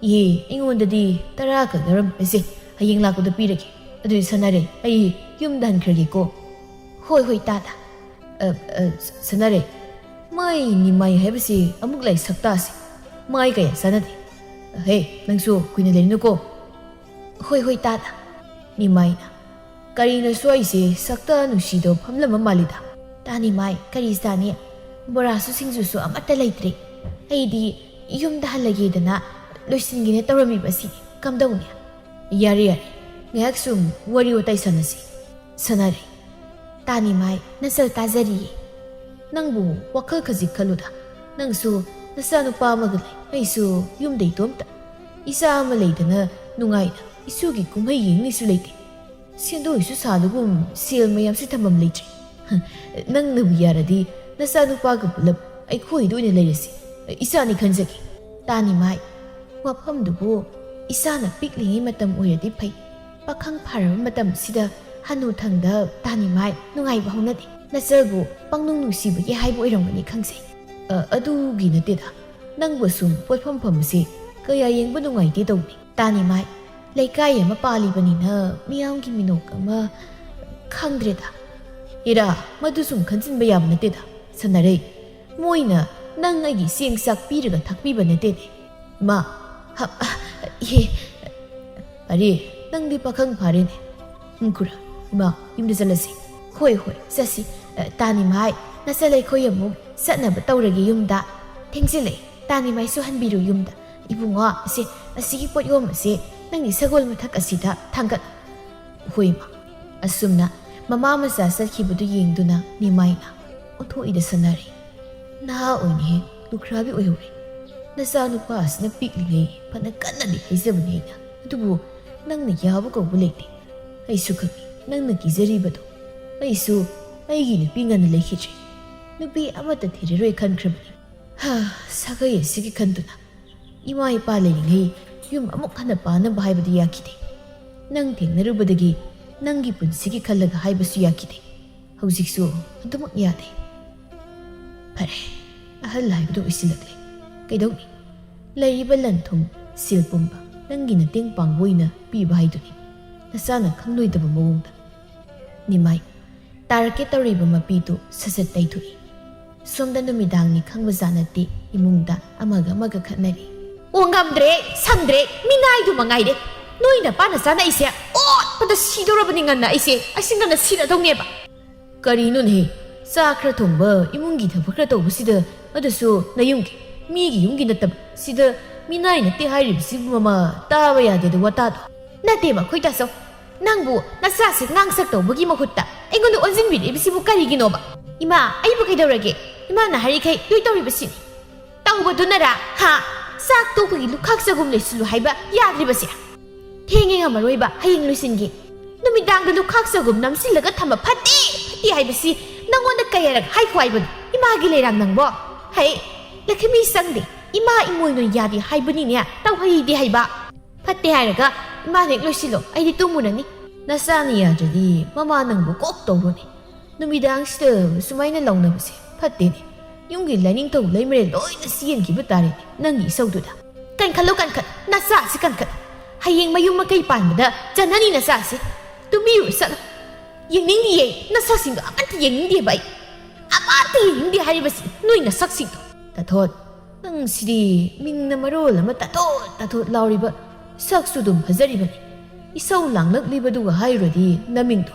ꯏꯍꯦ, ꯑꯩꯉꯣꯟꯗꯗꯤ ꯇꯔꯥ ꯈꯛ ꯌꯥꯎꯔꯝꯃꯦ꯫ ꯁꯦ, ꯍꯌꯦꯡ ꯂꯥꯛꯄꯗ ꯄꯤꯔꯒꯦ꯫ ꯑꯗꯨꯗꯤ ꯁꯥꯟꯅꯔꯦ, ꯑꯩ ꯌꯨꯝꯗ ꯍꯟꯈ꯭ꯔꯒꯦꯀꯣ꯫ ꯍꯣꯏ, ꯍꯣꯏ, ꯇꯥꯗ꯫ ꯑ, ꯑ, ꯁ-, ꯁꯥꯟꯅꯔꯦ, ꯃꯥꯏ ꯅꯤꯃꯥꯏ ꯍꯥꯏꯕꯁꯤ ꯑꯃꯨꯛ ꯂꯥꯏ ꯁꯛꯇꯥꯁꯦ꯫ ꯃꯥꯏ ꯀꯌꯥ ꯆꯥꯟꯅꯗꯦ꯫ ꯍꯦ, ꯅꯪꯁꯨ ꯀꯨꯏꯅ ꯂꯩꯔꯅꯨꯀꯣ꯫ ꯍꯣꯏ, ꯍꯣꯏ, ꯇꯥꯗ꯫ ꯅꯤꯃꯥꯏꯅ, "ꯀꯔꯤꯅꯣ ꯁꯣꯏꯁꯦ? ꯁꯛꯇ ꯅꯨꯡꯁꯤꯗꯕ ꯐꯝꯂꯝꯕ ꯃꯥꯜꯂꯤꯗ?" ꯇꯥꯅꯤꯃꯥꯏ, ꯀꯔꯤ ꯆꯥꯅꯤ? ꯕꯣꯔꯥꯁꯨ ꯁꯤꯡꯖꯨꯁꯨ ꯑꯃꯠꯇ ꯂꯩꯇ꯭ꯔꯦ꯫ ꯑꯩꯗꯤ ꯌꯨꯝꯗ ꯍꯜꯂꯒꯦꯗꯅ ꯂꯣꯏꯁꯤꯟꯒꯦꯅ ꯇꯧꯔꯝꯃꯤꯕ ꯑꯁꯤꯅꯤ꯫ ꯀꯝꯗꯧꯅꯤ? ꯌꯥꯔꯦ, ꯌꯥꯔꯦ꯫ ꯉꯥꯏꯍꯥꯛ ꯁꯨꯝ ꯋꯥꯔꯤ ꯋꯥꯇꯥꯏ ꯁꯥꯟꯅꯁꯤ꯫ ꯁꯥꯟꯅꯔꯦ꯫ ꯇꯥꯅꯤꯃꯥꯏ, ꯅꯆꯜ ꯇꯥꯖꯔꯤꯌꯦ꯫ ꯅꯪꯕꯨ ꯋꯥꯈꯜ ꯈꯖꯤꯛ ꯈꯜꯂꯨꯗ꯫ ꯅꯪꯁꯨ ꯅꯆꯥꯅꯨꯄꯥ ꯑꯃꯒ ꯂꯩ, ꯑꯩꯁꯨ ꯌꯨꯝꯗ ꯏꯇꯣꯝꯇ꯫ ꯏꯆꯥ ꯑꯃ ꯂꯩꯗꯅ ꯅꯨꯡꯉꯥꯏꯅ ꯏꯁꯨꯒꯤ ꯀꯨꯝꯍꯩ ꯌꯦꯡꯅꯤꯁꯨ ꯂꯩꯇꯦ꯫ ꯁꯦꯟꯗꯣꯏꯁꯨ ꯁꯥꯗꯒꯨꯝ ꯁꯦꯜ ꯃꯌꯥꯝꯁꯨ ꯊꯝꯐꯝ ꯂꯩꯇ꯭ꯔꯦ꯫ ꯅꯪꯅꯕꯨ ꯌꯥꯔꯗꯤ ꯅꯆꯥꯅꯨꯄꯥꯒ ꯄꯨꯂꯞ ꯑꯩꯈꯣꯏꯗ ꯑꯣꯏꯅ ꯂꯩꯔꯁꯤ꯫ ꯏꯆꯥꯅꯤ ꯈꯟꯖꯒꯦ꯫ ꯇꯥꯅꯤꯃꯥꯏ, ꯋꯥꯐꯝꯗꯨꯕꯨ ꯏꯆꯥꯅ ꯄꯤꯛꯂꯤꯉꯩ ꯃꯇꯝ ꯑꯣꯏꯔꯗꯤ ꯐꯩ꯫ ꯄꯥꯈꯪ ꯐꯥꯔꯕ ꯃꯇꯝꯁꯤꯗ ꯍꯅꯨ ꯊꯪꯗ ꯇꯥꯅꯤꯃꯥꯏ ꯅꯨꯡꯉꯥꯏꯕ ꯍꯧꯅꯗꯦ꯫ ꯅꯆꯜꯕꯨ ꯄꯪꯅꯨꯡ ꯅꯨꯡꯁꯤꯕꯒꯤ ꯍꯥꯏꯕ ꯑꯣꯏꯔꯝꯒꯅꯤ ꯈꯪꯖꯩ꯫ ꯑ, ꯑꯗꯨꯒꯤ ꯅꯠꯇꯦꯗ꯫ ꯅꯪꯕꯨ ꯁꯨꯝ ꯄꯣꯠꯐꯝ ꯐꯝꯕꯁꯦ ꯀꯌꯥ ꯌꯦꯡꯕ ꯅꯨꯡꯉꯥꯏꯇꯦ ꯇꯧꯕꯅꯤ꯫ ꯇꯥꯅꯤꯃꯥꯏ, ꯂꯩꯀꯥꯏ ꯑꯃ ꯄꯥꯜꯂꯤꯕꯅꯤꯅ ꯃꯤꯌꯥꯝꯒꯤ ꯃꯤꯅꯣꯛ ꯑꯃ ꯈꯪꯗ꯭ꯔꯦꯗ꯫ ꯏꯔꯥ, ꯃꯗꯨ ꯁꯨꯝ ꯈꯟꯖꯤꯟꯕ ꯌꯥꯕ ꯅꯠꯇꯦꯗ꯫ ꯁꯥꯟꯅꯔꯩ, ꯃꯣꯏꯅ ꯅꯪ ꯑꯩꯒꯤ ꯆꯦꯡ ꯆꯥꯛ ꯄꯤꯔꯒ ꯊꯥꯛꯄꯤꯕ ꯅꯠꯇꯦꯅꯦ꯫ ꯏꯃꯥ, ꯍ-, ꯏꯍꯦ, ꯑꯔꯦ, ꯅꯪꯗꯤ ꯄꯥꯈꯪ ꯐꯥꯔꯦꯅꯦ꯫ ꯎꯝ, ꯈꯨꯔꯥ, ꯏꯃꯥ, ꯌꯨꯝꯗ ꯆꯠꯂꯁꯤ꯫ ꯍꯣꯏ, ꯍꯣꯏ, ꯆꯠꯁꯤ꯫ ꯑ, ꯇꯥꯅꯤꯃꯥꯏ, ꯅꯆꯜ ꯑꯩꯈꯣꯏ ꯑꯃꯨꯛ ꯆꯠꯅꯕ ꯇꯧꯔꯒꯦ ꯌꯨꯝꯗ꯫ ꯊꯦꯡꯖꯤꯜꯂꯛꯑꯦ, ꯇꯥꯅꯤꯃꯥꯏꯁꯨ ꯍꯟꯕꯤꯔꯨ ꯌꯨꯝꯗ꯫ ꯏꯕꯨꯡꯉꯣ, ꯑꯁꯦ, ꯑꯁꯤꯒꯤ ꯄꯣꯠꯌꯣꯝ ꯑꯁꯦ ꯅꯪꯒꯤ ꯁꯒꯣꯜ ꯃꯊꯛ ꯑꯁꯤꯗ ꯊꯥꯡꯒꯠꯂꯨ꯫ ꯍꯣꯏ, ꯏꯃꯥ꯫ ꯑꯁꯨꯝꯅ ꯃꯃꯥ ꯃꯆꯥ ꯆꯠꯈꯤꯕꯗꯨ ꯌꯦꯡꯗꯨꯅ ꯅꯤꯃꯥꯏꯅ ꯑꯣꯟꯊꯣꯛꯏꯗ ꯁꯥꯟꯅꯔꯦ꯫ ꯅꯍꯥ ꯑꯣꯏꯅ ꯍꯦꯛ ꯂꯨꯈ꯭ꯔꯥꯕꯤ ꯑꯣꯏꯍꯧꯔꯦ꯫ ꯅꯆꯥꯅꯨꯄꯥ ꯑꯁꯤꯅ ꯄꯤꯛꯂꯤꯉꯩ ꯐꯅ ꯀꯟꯅꯗꯤ ꯍꯥꯏꯖꯕꯅꯤ ꯑꯩꯅ꯫ ꯑꯗꯨꯕꯨ ꯅꯪꯅ ꯌꯥꯕ ꯀꯧꯕ ꯂꯩꯇꯦ꯫ ꯑꯩꯁꯨ ꯈꯪꯏ ꯅꯪꯅ ꯀꯤꯖꯔꯤꯕꯗꯣ꯫ ꯑꯩꯁꯨ ꯑꯩꯒꯤ ꯅꯨꯄꯤ ꯉꯟꯅ ꯂꯩꯈꯤꯗ꯭ꯔꯦ꯫ ꯅꯨꯄꯤ ꯑꯃꯠꯇ ꯊꯤꯔꯔꯣꯏ ꯈꯟꯈ꯭ꯔꯕꯅꯤ꯫ ꯍꯥ, ꯁꯥꯒꯩ ꯑꯁꯤꯒꯤ ꯈꯟꯗꯨꯅ ꯏꯃꯥ ꯏꯄꯥ ꯂꯩꯔꯤꯉꯩ ꯌꯨꯝ ꯑꯃꯨꯛ ꯍꯟꯅ ꯄꯥꯟꯅꯕ ꯍꯥꯏꯕꯗꯤ ꯌꯥꯈꯤꯗꯦ꯫ ꯅꯪ ꯊꯦꯡꯅꯔꯨꯕꯗꯒꯤ ꯅꯪꯒꯤ ꯄꯨꯟꯁꯤꯒꯤ ꯈꯜꯂꯒ ꯍꯥꯏꯕꯁꯨ ꯌꯥꯈꯤꯗꯦ꯫ ꯍꯧꯖꯤꯛꯁꯨ ꯑꯗꯨꯃꯛ ꯌꯥꯗꯦ꯫ ꯐꯔꯦ, ꯑꯍꯜ ꯍꯥꯏꯕꯗꯨ ꯑꯣꯏꯁꯤꯜꯂꯛꯂꯦ꯫ ꯀꯩꯗꯧꯅꯤ? ꯂꯩꯔꯤꯕ ꯂꯟ ꯊꯨꯝ, ꯁꯦꯜ ꯄꯨꯝꯕ ꯅꯪꯒꯤ ꯃꯇꯦꯡ ꯄꯥꯡꯕ ꯑꯣꯏꯅ ꯄꯤꯕ ꯍꯥꯏꯗꯨꯅꯤ꯫ ꯅꯆꯥꯅ ꯈꯪꯂꯣꯏꯗꯕ ꯃꯑꯣꯡꯗ꯫ ꯅꯤꯃꯥꯏ, ꯇꯥꯔꯛꯀꯦ ꯇꯧꯔꯤꯕ ꯃꯄꯤꯗꯨ ꯁꯠ ꯁꯠ ꯇꯩꯊꯣꯛꯏ꯫ ꯁꯣꯝꯗ ꯅꯨꯃꯤꯗꯥꯡꯅꯤ ꯈꯪꯕꯖꯥꯠ ꯅꯠꯇꯦ, ꯏꯃꯨꯡꯗ ꯑꯃꯒ ꯑꯃꯒ ꯈꯠꯅꯔꯤ꯫ ꯑꯣ, ꯉꯝꯗ꯭ꯔꯦ, ꯁꯪꯗ꯭ꯔꯦ, ꯃꯤꯅꯥꯏꯗꯨ ꯃꯉꯥꯏꯔꯦ꯫ ꯅꯣꯏ ꯅꯄꯥꯅ ꯆꯥꯅ ꯑꯩꯁꯦ ꯑꯣꯠꯄꯗ ꯁꯤꯗꯧꯔꯕꯅꯤ ꯉꯟꯅ, ꯑꯩꯁꯦ ꯑꯁꯤ ꯉꯟꯅ ꯁꯤꯔꯗꯧꯅꯦꯕ꯫ ꯀꯔꯤꯅꯣꯅꯦꯍꯦ? ꯆꯥꯛ ꯈꯔ ꯊꯣꯡꯕ, ꯏꯃꯨꯡꯒꯤ ꯊꯕꯛ ꯈꯔ ꯇꯧꯕꯁꯤꯗ, ꯑꯗꯨꯁꯨ ꯅꯌꯨꯝꯒꯤ, ꯃꯤꯒꯤ ꯌꯨꯝꯒꯤ ꯅꯠꯇꯕ, ꯁꯤꯗ ꯃꯤꯅꯥꯏ ꯅꯠꯇꯦ ꯍꯥꯏꯔꯤꯕꯁꯤꯕꯨ ꯃꯃꯥ ꯇꯥꯕ ꯌꯥꯗꯦꯗ ꯋꯥꯇꯥꯗꯣ꯫ ꯅꯠꯇꯦꯕ, ꯈꯣꯏ ꯇꯥꯆꯧ꯫ ꯅꯪꯕꯨ ꯅꯆꯥꯁꯦ ꯉꯥꯡꯁꯛ ꯇꯧꯕꯒꯤ ꯃꯍꯨꯠꯇ ꯑꯩꯉꯣꯟꯗ ꯑꯣꯟꯁꯤꯟꯕꯤꯔꯛꯏꯕꯁꯤꯕꯨ ꯀꯔꯤꯒꯤꯅꯣꯕ? ꯏꯃꯥ, ꯑꯩꯕꯨ ꯀꯩꯗꯧꯔꯒꯦ? ꯏꯃꯥꯅ ꯍꯥꯏꯔꯤꯈꯩ ꯂꯣꯏ ꯇꯧꯔꯤꯕꯁꯤꯅꯤ꯫ ꯇꯧꯕꯗꯨꯅꯔꯥ? ꯍꯥ? ꯆꯥꯛ ꯇꯣꯛꯄꯒꯤ ꯂꯨꯈꯥꯛ ꯆꯒꯨꯝ ꯂꯣꯏꯁꯤꯜꯂꯨ ꯍꯥꯏꯕ ꯌꯥꯗ꯭ꯔꯤꯕꯁꯦ? ꯊꯦꯡꯉꯦ, ꯉꯝꯃꯔꯣꯏꯕ, ꯍꯌꯦꯡ ꯂꯣꯏꯁꯤꯟꯒꯦ꯫ ꯅꯨꯃꯤꯗꯥꯡꯗ ꯂꯨꯈꯥꯛ ꯆꯒꯨꯝ ꯅꯝꯁꯤꯜꯂꯒ ꯊꯝꯕ ꯐꯠꯇꯦ, ꯐꯠꯇꯦ ꯍꯥꯏꯕꯁꯤ ꯅꯪꯉꯣꯟꯗ ꯀꯌꯥꯔꯛ ꯍꯥꯏꯈꯣ ꯍꯥꯏꯕꯅꯣ? ꯏꯃꯥꯒꯤ ꯂꯩꯔꯥꯡ ꯅꯪꯕꯣ? ꯍꯩ, ꯂꯛꯈꯃꯤ ꯆꯪꯗꯦ, ꯏꯃꯥ ꯏꯃꯣꯏꯅ ꯌꯥꯗꯦ ꯍꯥꯏꯕꯅꯤꯅꯦ, ꯇꯧꯍꯩꯗꯦ ꯍꯥꯏꯕ꯫ ꯐꯠꯇꯦ ꯍꯥꯏꯔꯒ ꯏꯃꯥꯅ ꯍꯦꯛ ꯂꯣꯏꯁꯤꯜꯂꯣ, ꯑꯩꯗꯤ ꯇꯨꯝꯃꯨꯔꯅꯤ꯫ ꯅꯆꯥꯅ ꯌꯥꯗ꯭ꯔꯗꯤ ꯃꯃꯥ ꯅꯪꯕꯨ ꯀꯣꯛ ꯇꯧꯔꯣꯅꯦ꯫ ꯅꯨꯃꯤꯗꯥꯡꯁꯤꯗ ꯁꯨꯃꯥꯏꯅ ꯂꯥꯎꯅꯕꯁꯦ ꯐꯠꯇꯦꯅꯦ꯫ ꯌꯨꯝꯒꯤ ꯂꯥꯏꯅꯤꯡꯊꯧ ꯂꯩꯃꯔꯦꯜ ꯂꯣꯏꯅ ꯆꯦꯟꯈꯤꯕ ꯇꯥꯔꯦꯅꯦ ꯅꯪꯒꯤ ꯏꯁꯧꯗꯨꯗ꯫ ꯀꯟꯈꯠꯂꯨ, ꯀꯟꯈꯠ, ꯅꯆꯥꯁꯤ ꯀꯟꯈꯠ꯫ ꯍꯌꯦꯡ ꯃꯌꯨꯝ ꯃꯀꯩ ꯄꯥꯟꯕꯗ ꯆꯟꯅꯅꯤ ꯅꯆꯥꯁꯤ꯫ ꯇꯨꯝꯕꯤꯔꯨꯔꯣ ꯆꯠꯂꯣ꯫ ꯌꯦꯡꯅꯤꯡꯗꯤꯌꯦ, ꯅꯁꯛꯁꯤꯡꯗꯣ ꯑꯃꯠꯇ ꯌꯦꯡꯅꯤꯡꯗꯦꯕ ꯑꯩ꯫ ꯑꯃꯠꯇ ꯌꯦꯡꯅꯤꯡꯗꯦ ꯍꯥꯏꯔꯤꯕꯁꯤ ꯅꯣꯏ ꯅꯁꯛꯁꯤꯡꯗꯣ꯫ ꯇꯥꯊꯣꯠ, ꯅꯪ ꯁꯤꯗꯤ ꯃꯤꯡꯅ ꯃꯔꯣꯜ ꯑꯃ ꯇꯥꯊꯣꯠ ꯇꯥꯊꯣꯠ ꯂꯥꯎꯔꯤꯕ, ꯁꯛꯁꯨ ꯑꯗꯨꯝ ꯐꯖꯔꯤꯕꯅꯤ꯫ ꯏꯁꯧ ꯂꯥꯡꯂꯛꯂꯤꯕꯗꯨꯒ ꯍꯥꯏꯔꯨꯔꯗꯤ ꯅꯃꯤꯡꯗꯣ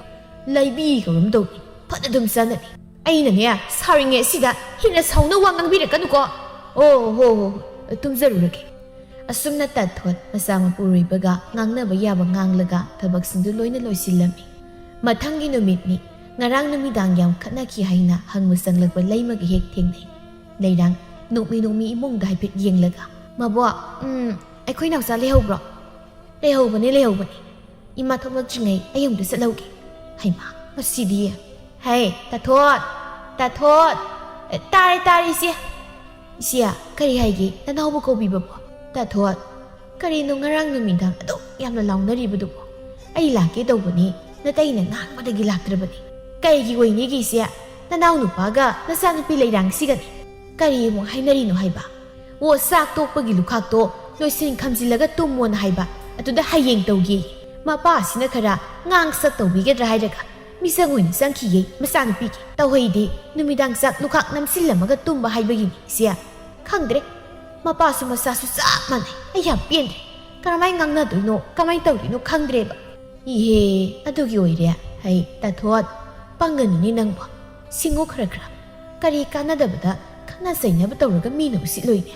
ꯂꯥꯏꯕꯤ ꯀꯧꯔꯝꯗꯧꯅꯤ꯫ ꯐꯅ ꯑꯗꯨꯝ ꯆꯥꯟꯅꯅꯤ꯫ ꯑꯩꯅꯅꯦ, ꯁꯥꯎꯔꯤꯉꯩ ꯑꯁꯤꯗ ꯍꯦꯟꯅ ꯁꯥꯎꯅ ꯋꯥ ꯉꯥꯡꯕꯤꯔꯛꯀꯅꯨꯀꯣ꯫ ꯑꯣ ꯍꯣ ꯍꯣ, ꯇꯨꯝꯖꯔꯨꯔꯒꯦ꯫ ꯑꯁꯨꯝꯅ ꯇꯥꯊꯣꯠ ꯃꯆꯥ ꯃꯄꯨꯔꯣꯏꯕꯒ ꯉꯥꯡꯅꯕ ꯌꯥꯕ ꯉꯥꯡꯂꯒ ꯊꯕꯛꯁꯤꯡꯗꯨ ꯂꯣꯏꯅ ꯂꯣꯏꯁꯤꯜꯂꯝꯃꯤ꯫ ꯃꯊꯪꯒꯤ ꯅꯨꯃꯤꯠꯅꯤ꯫ ꯉꯔꯥꯡ ꯅꯨꯃꯤꯗꯥꯡ ꯌꯥꯝ ꯈꯠꯅꯈꯤ ꯍꯥꯏꯅ ꯍꯪꯕ ꯆꯪꯂꯛꯄ ꯂꯩꯃꯒ ꯍꯦꯛ ꯊꯦꯡꯅꯩ꯫ ꯂꯩꯔꯥꯡ ꯅꯣꯛꯃꯤ ꯅꯣꯛꯃꯤ ꯏꯃꯨꯡꯗ ꯍꯥꯏꯐꯦꯠ ꯌꯦꯡꯂꯒ, "ꯃꯕꯣꯛ, ꯎꯝ, ꯑꯩꯈꯣꯏ ꯅꯥꯎꯆꯥ ꯂꯩꯍꯧꯕ꯭ꯔꯣ?" "ꯂꯩꯍꯧꯕꯅꯦ, ꯂꯩꯍꯧꯕꯅꯦ꯫ ꯏꯃꯥ ꯊꯣꯛꯂꯛꯇ꯭ꯔꯤꯉꯩ ꯑꯩ ꯑꯃꯨꯛꯇ ꯆꯠꯍꯧꯒꯦ꯫" "ꯍꯩꯃꯥ, ꯃꯁꯤꯗꯤ꯫ ꯍꯩ, ꯇꯥꯊꯣꯠ, ꯇꯥꯊꯣꯠ!" "ꯑꯦ, ꯇꯥꯔꯦ, ꯇꯥꯔꯦ, ꯏꯆꯦ꯫" "ꯏꯆꯦ, ꯀꯔꯤ ꯍꯥꯏꯒꯦ? ꯅꯅꯥꯎꯕꯨ ꯀꯧꯕꯤꯕꯕꯣ?" "ꯇꯥꯊꯣꯠ, ꯀꯔꯤꯅꯣ ꯉꯔꯥꯡ ꯅꯨꯃꯤꯗꯥꯡ ꯑꯗꯨꯛ ꯌꯥꯝꯅ ꯂꯥꯎꯅꯔꯤꯕꯗꯨꯕꯣ?" "ꯑꯩ ꯂꯥꯛꯀꯦ ꯇꯧꯕꯅꯤ, ꯅꯇꯩꯅ ꯉꯥꯡꯕꯗꯒꯤ ꯂꯥꯛꯇ꯭ꯔꯕꯅꯤ꯫" "ꯀꯔꯤꯒꯤ ꯑꯣꯏꯅꯤꯒꯦ ꯏꯆꯦ? ꯅꯅꯥꯎ ꯅꯨꯄꯥꯒ ꯅꯆꯥꯅꯨꯄꯤ ꯂꯩꯔꯥꯡꯁꯤꯒꯅꯤ꯫ ꯀꯔꯤ ꯑꯃꯨꯛ ꯍꯥꯏꯅꯔꯤꯅꯣ ꯍꯥꯏꯕ?" "ꯑꯣ, ꯆꯥꯛ ꯇꯣꯛꯄꯒꯤ ꯂꯨꯈꯥꯛꯇꯣ ꯂꯣꯏꯁꯤꯟ ꯈꯝꯖꯤꯜꯂꯒ ꯇꯨꯝꯃꯣꯅ ꯍꯥꯏꯕ, ꯑꯗꯨꯗ ꯍꯌꯦꯡ ꯇꯧꯒꯦ꯫ ꯃꯄꯥꯁꯤꯅ ꯈꯔ ꯉꯥꯡ ꯁꯛ ꯇꯧꯕꯤꯒꯗ꯭ꯔꯥ ꯍꯥꯏꯔꯒ ꯃꯤꯁꯪ ꯑꯣꯏꯅ ꯆꯪꯈꯤꯌꯦ ꯃꯆꯥꯅꯨꯄꯤꯒꯤ꯫ ꯇꯧꯍꯩꯗꯦ, ꯅꯨꯃꯤꯗꯥꯡ ꯆꯥꯛ ꯂꯨꯈꯥꯛ ꯅꯝꯁꯤꯜꯂꯝꯃꯒ ꯇꯨꯝꯕ ꯍꯥꯏꯕꯒꯤꯅꯤ ꯏꯆꯦ꯫ ꯈꯪꯗ꯭ꯔꯦ, ꯃꯄꯥꯁꯨ ꯃꯆꯥꯁꯨ ꯆꯞ ꯃꯥꯟꯅꯩ꯫ ꯑꯩ ꯌꯥꯝ ꯄꯦꯟꯗ꯭ꯔꯦ꯫ ꯀꯔꯝꯍꯥꯏꯅ ꯉꯥꯡꯅꯗꯣꯏꯅꯣ, ꯀꯃꯥꯏꯅ ꯇꯧꯗꯣꯏꯅꯣ ꯈꯪꯗ꯭ꯔꯦꯕ꯫" "ꯏꯍꯦ, ꯑꯗꯨꯒꯤ ꯑꯣꯏꯔꯦ꯫ ꯍꯩ, ꯇꯥꯊꯣꯠ, ꯄꯪꯒꯅꯨꯅꯦ ꯅꯪꯕꯣ꯫ ꯁꯤꯡꯉꯨ ꯈꯔ ꯈꯔ꯫ ꯀꯔꯤ ꯀꯥꯟꯅꯗꯕꯗ ꯈꯠꯅ ꯆꯩꯅꯕ ꯇꯧꯔꯒ ꯃꯤꯅ ꯎꯁꯤꯠꯂꯣꯏꯅꯦ꯫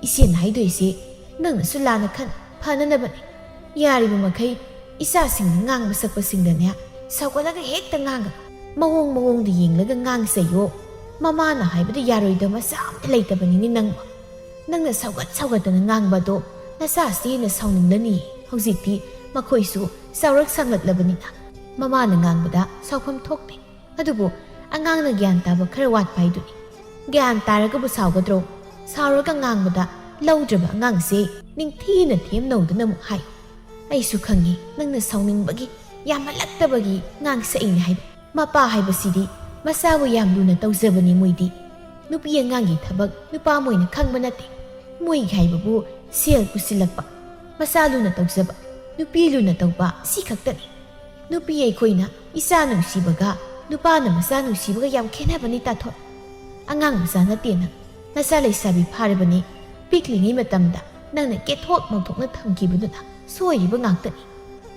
ꯏꯆꯦꯅ ꯍꯥꯏꯗꯣꯏꯁꯦ ꯅꯪꯅꯁꯨ ꯂꯥꯟꯅ ꯈꯟ ꯐꯅꯅꯕꯅꯦ꯫ ꯌꯥꯔꯤꯕ ꯃꯈꯩ ꯏꯆꯥꯁꯤꯡꯅ ꯉꯥꯡꯕ ꯁꯛꯄꯁꯤꯡꯗꯅꯦ ꯁꯥꯎꯒꯠꯂꯒ ꯍꯦꯛꯇ ꯉꯥꯡꯒꯅꯨ꯫ ꯃꯑꯣꯡ ꯃꯑꯣꯡꯗ ꯌꯦꯡꯂꯒ ꯉꯥꯡ ꯆꯩꯌꯣ꯫ ꯃꯃꯥꯅ ꯍꯥꯏꯕꯗ ꯌꯥꯔꯣꯏꯗꯕ ꯃꯆꯥ ꯑꯝꯇ ꯂꯩꯇꯕꯅꯤꯅꯦ ꯅꯪꯕꯣ꯫ ꯅꯪꯅ ꯁꯧꯒꯠ ꯁꯧꯒꯠꯇꯅ ꯉꯥꯡꯕꯗꯣ ꯅꯆꯥꯁꯤ ꯍꯦꯟꯅ ꯁꯥꯎꯅꯤꯡꯂꯅꯤ꯫ ꯍꯧꯖꯤꯛꯇꯤ ꯃꯈꯣꯏꯁꯨ ꯆꯥꯎꯔꯛ ꯁꯥꯡꯂꯛꯂꯕꯅꯤꯅ ꯃꯃꯥꯅ ꯉꯥꯡꯕꯗ ꯁꯥꯎꯐꯝ ꯊꯣꯛꯇꯦ꯫ ꯑꯗꯨꯕꯨ ꯑꯉꯥꯡꯅ ꯒ꯭ꯌꯥꯟ ꯇꯥꯕ ꯈꯔ ꯋꯥꯠꯄ ꯍꯥꯏꯗꯨꯅꯤ꯫ ꯒ꯭ꯌꯥꯟ ꯇꯥꯔꯒꯕꯨ ꯁꯥꯎꯒꯗ꯭ꯔꯣ? ꯁꯥꯎꯔꯒ ꯉꯥꯡꯕꯗ ꯂꯧꯗ꯭ꯔꯕ ꯑꯉꯥꯡꯁꯦ ꯅꯤꯡꯊꯤꯅ ꯊꯦꯝꯅꯧꯗꯅ ꯑꯃꯨꯛ ꯍꯥꯏ꯫ ꯑꯩꯁꯨ ꯈꯪꯉꯤ ꯅꯪꯅ ꯁꯥꯎꯅꯤꯡꯕꯒꯤ, ꯌꯥꯝꯃꯜꯂꯛꯇꯕꯒꯤ ꯉꯥꯡ ꯁꯛꯏꯅꯦ ꯍꯥꯏꯕ꯫ ꯃꯄꯥ ꯍꯥꯏꯕꯁꯤꯗꯤ ꯃꯆꯥꯕꯨ ꯌꯥꯝ ꯂꯨꯅ ꯇꯧꯖꯕꯅꯤ꯫ ꯃꯣꯏꯗꯤ ꯅꯨꯄꯤ ꯑꯉꯥꯡꯒꯤ ꯊꯕꯛ ꯅꯨꯄꯥ ꯃꯣꯏꯅ ꯈꯪꯕ ꯅꯠꯇꯦ꯫ ꯃꯣꯏꯒꯤ ꯍꯥꯏꯕꯕꯨ ꯁꯦꯜ ꯄꯨꯁꯤꯜꯂꯛꯄ, ꯃꯆꯥ ꯂꯨꯅ ꯇꯧꯖꯕ, ꯅꯨꯄꯤ ꯂꯨꯅ ꯇꯧꯕ, ꯁꯤ ꯈꯛꯇꯅꯤ꯫ ꯅꯨꯄꯤ ꯑꯩꯈꯣꯏꯅ ꯏꯆꯥ ꯅꯨꯡꯁꯤꯕꯒ ꯅꯨꯄꯥꯅ ꯃꯆꯥ ꯅꯨꯡꯁꯤꯕꯒ ꯌꯥꯝ ꯈꯦꯠꯅꯕꯅꯤ, ꯇꯥꯊꯣꯟ꯫ ꯑꯉꯥꯡ ꯃꯆꯥ ꯅꯠꯇꯦ ꯅꯪ꯫ ꯅꯆꯥ ꯂꯩꯁꯥꯕꯤ ꯐꯥꯔꯕꯅꯤ꯫ ꯄꯤꯛꯂꯤꯉꯩ ꯃꯇꯝꯗ ꯅꯪꯅ ꯀꯦꯊꯣꯛ ꯃꯧꯊꯣꯛꯅ ꯊꯝꯈꯤꯕꯗꯨꯅ ꯁꯣꯏꯔꯤꯕ ꯉꯥꯛꯇꯅꯤ꯫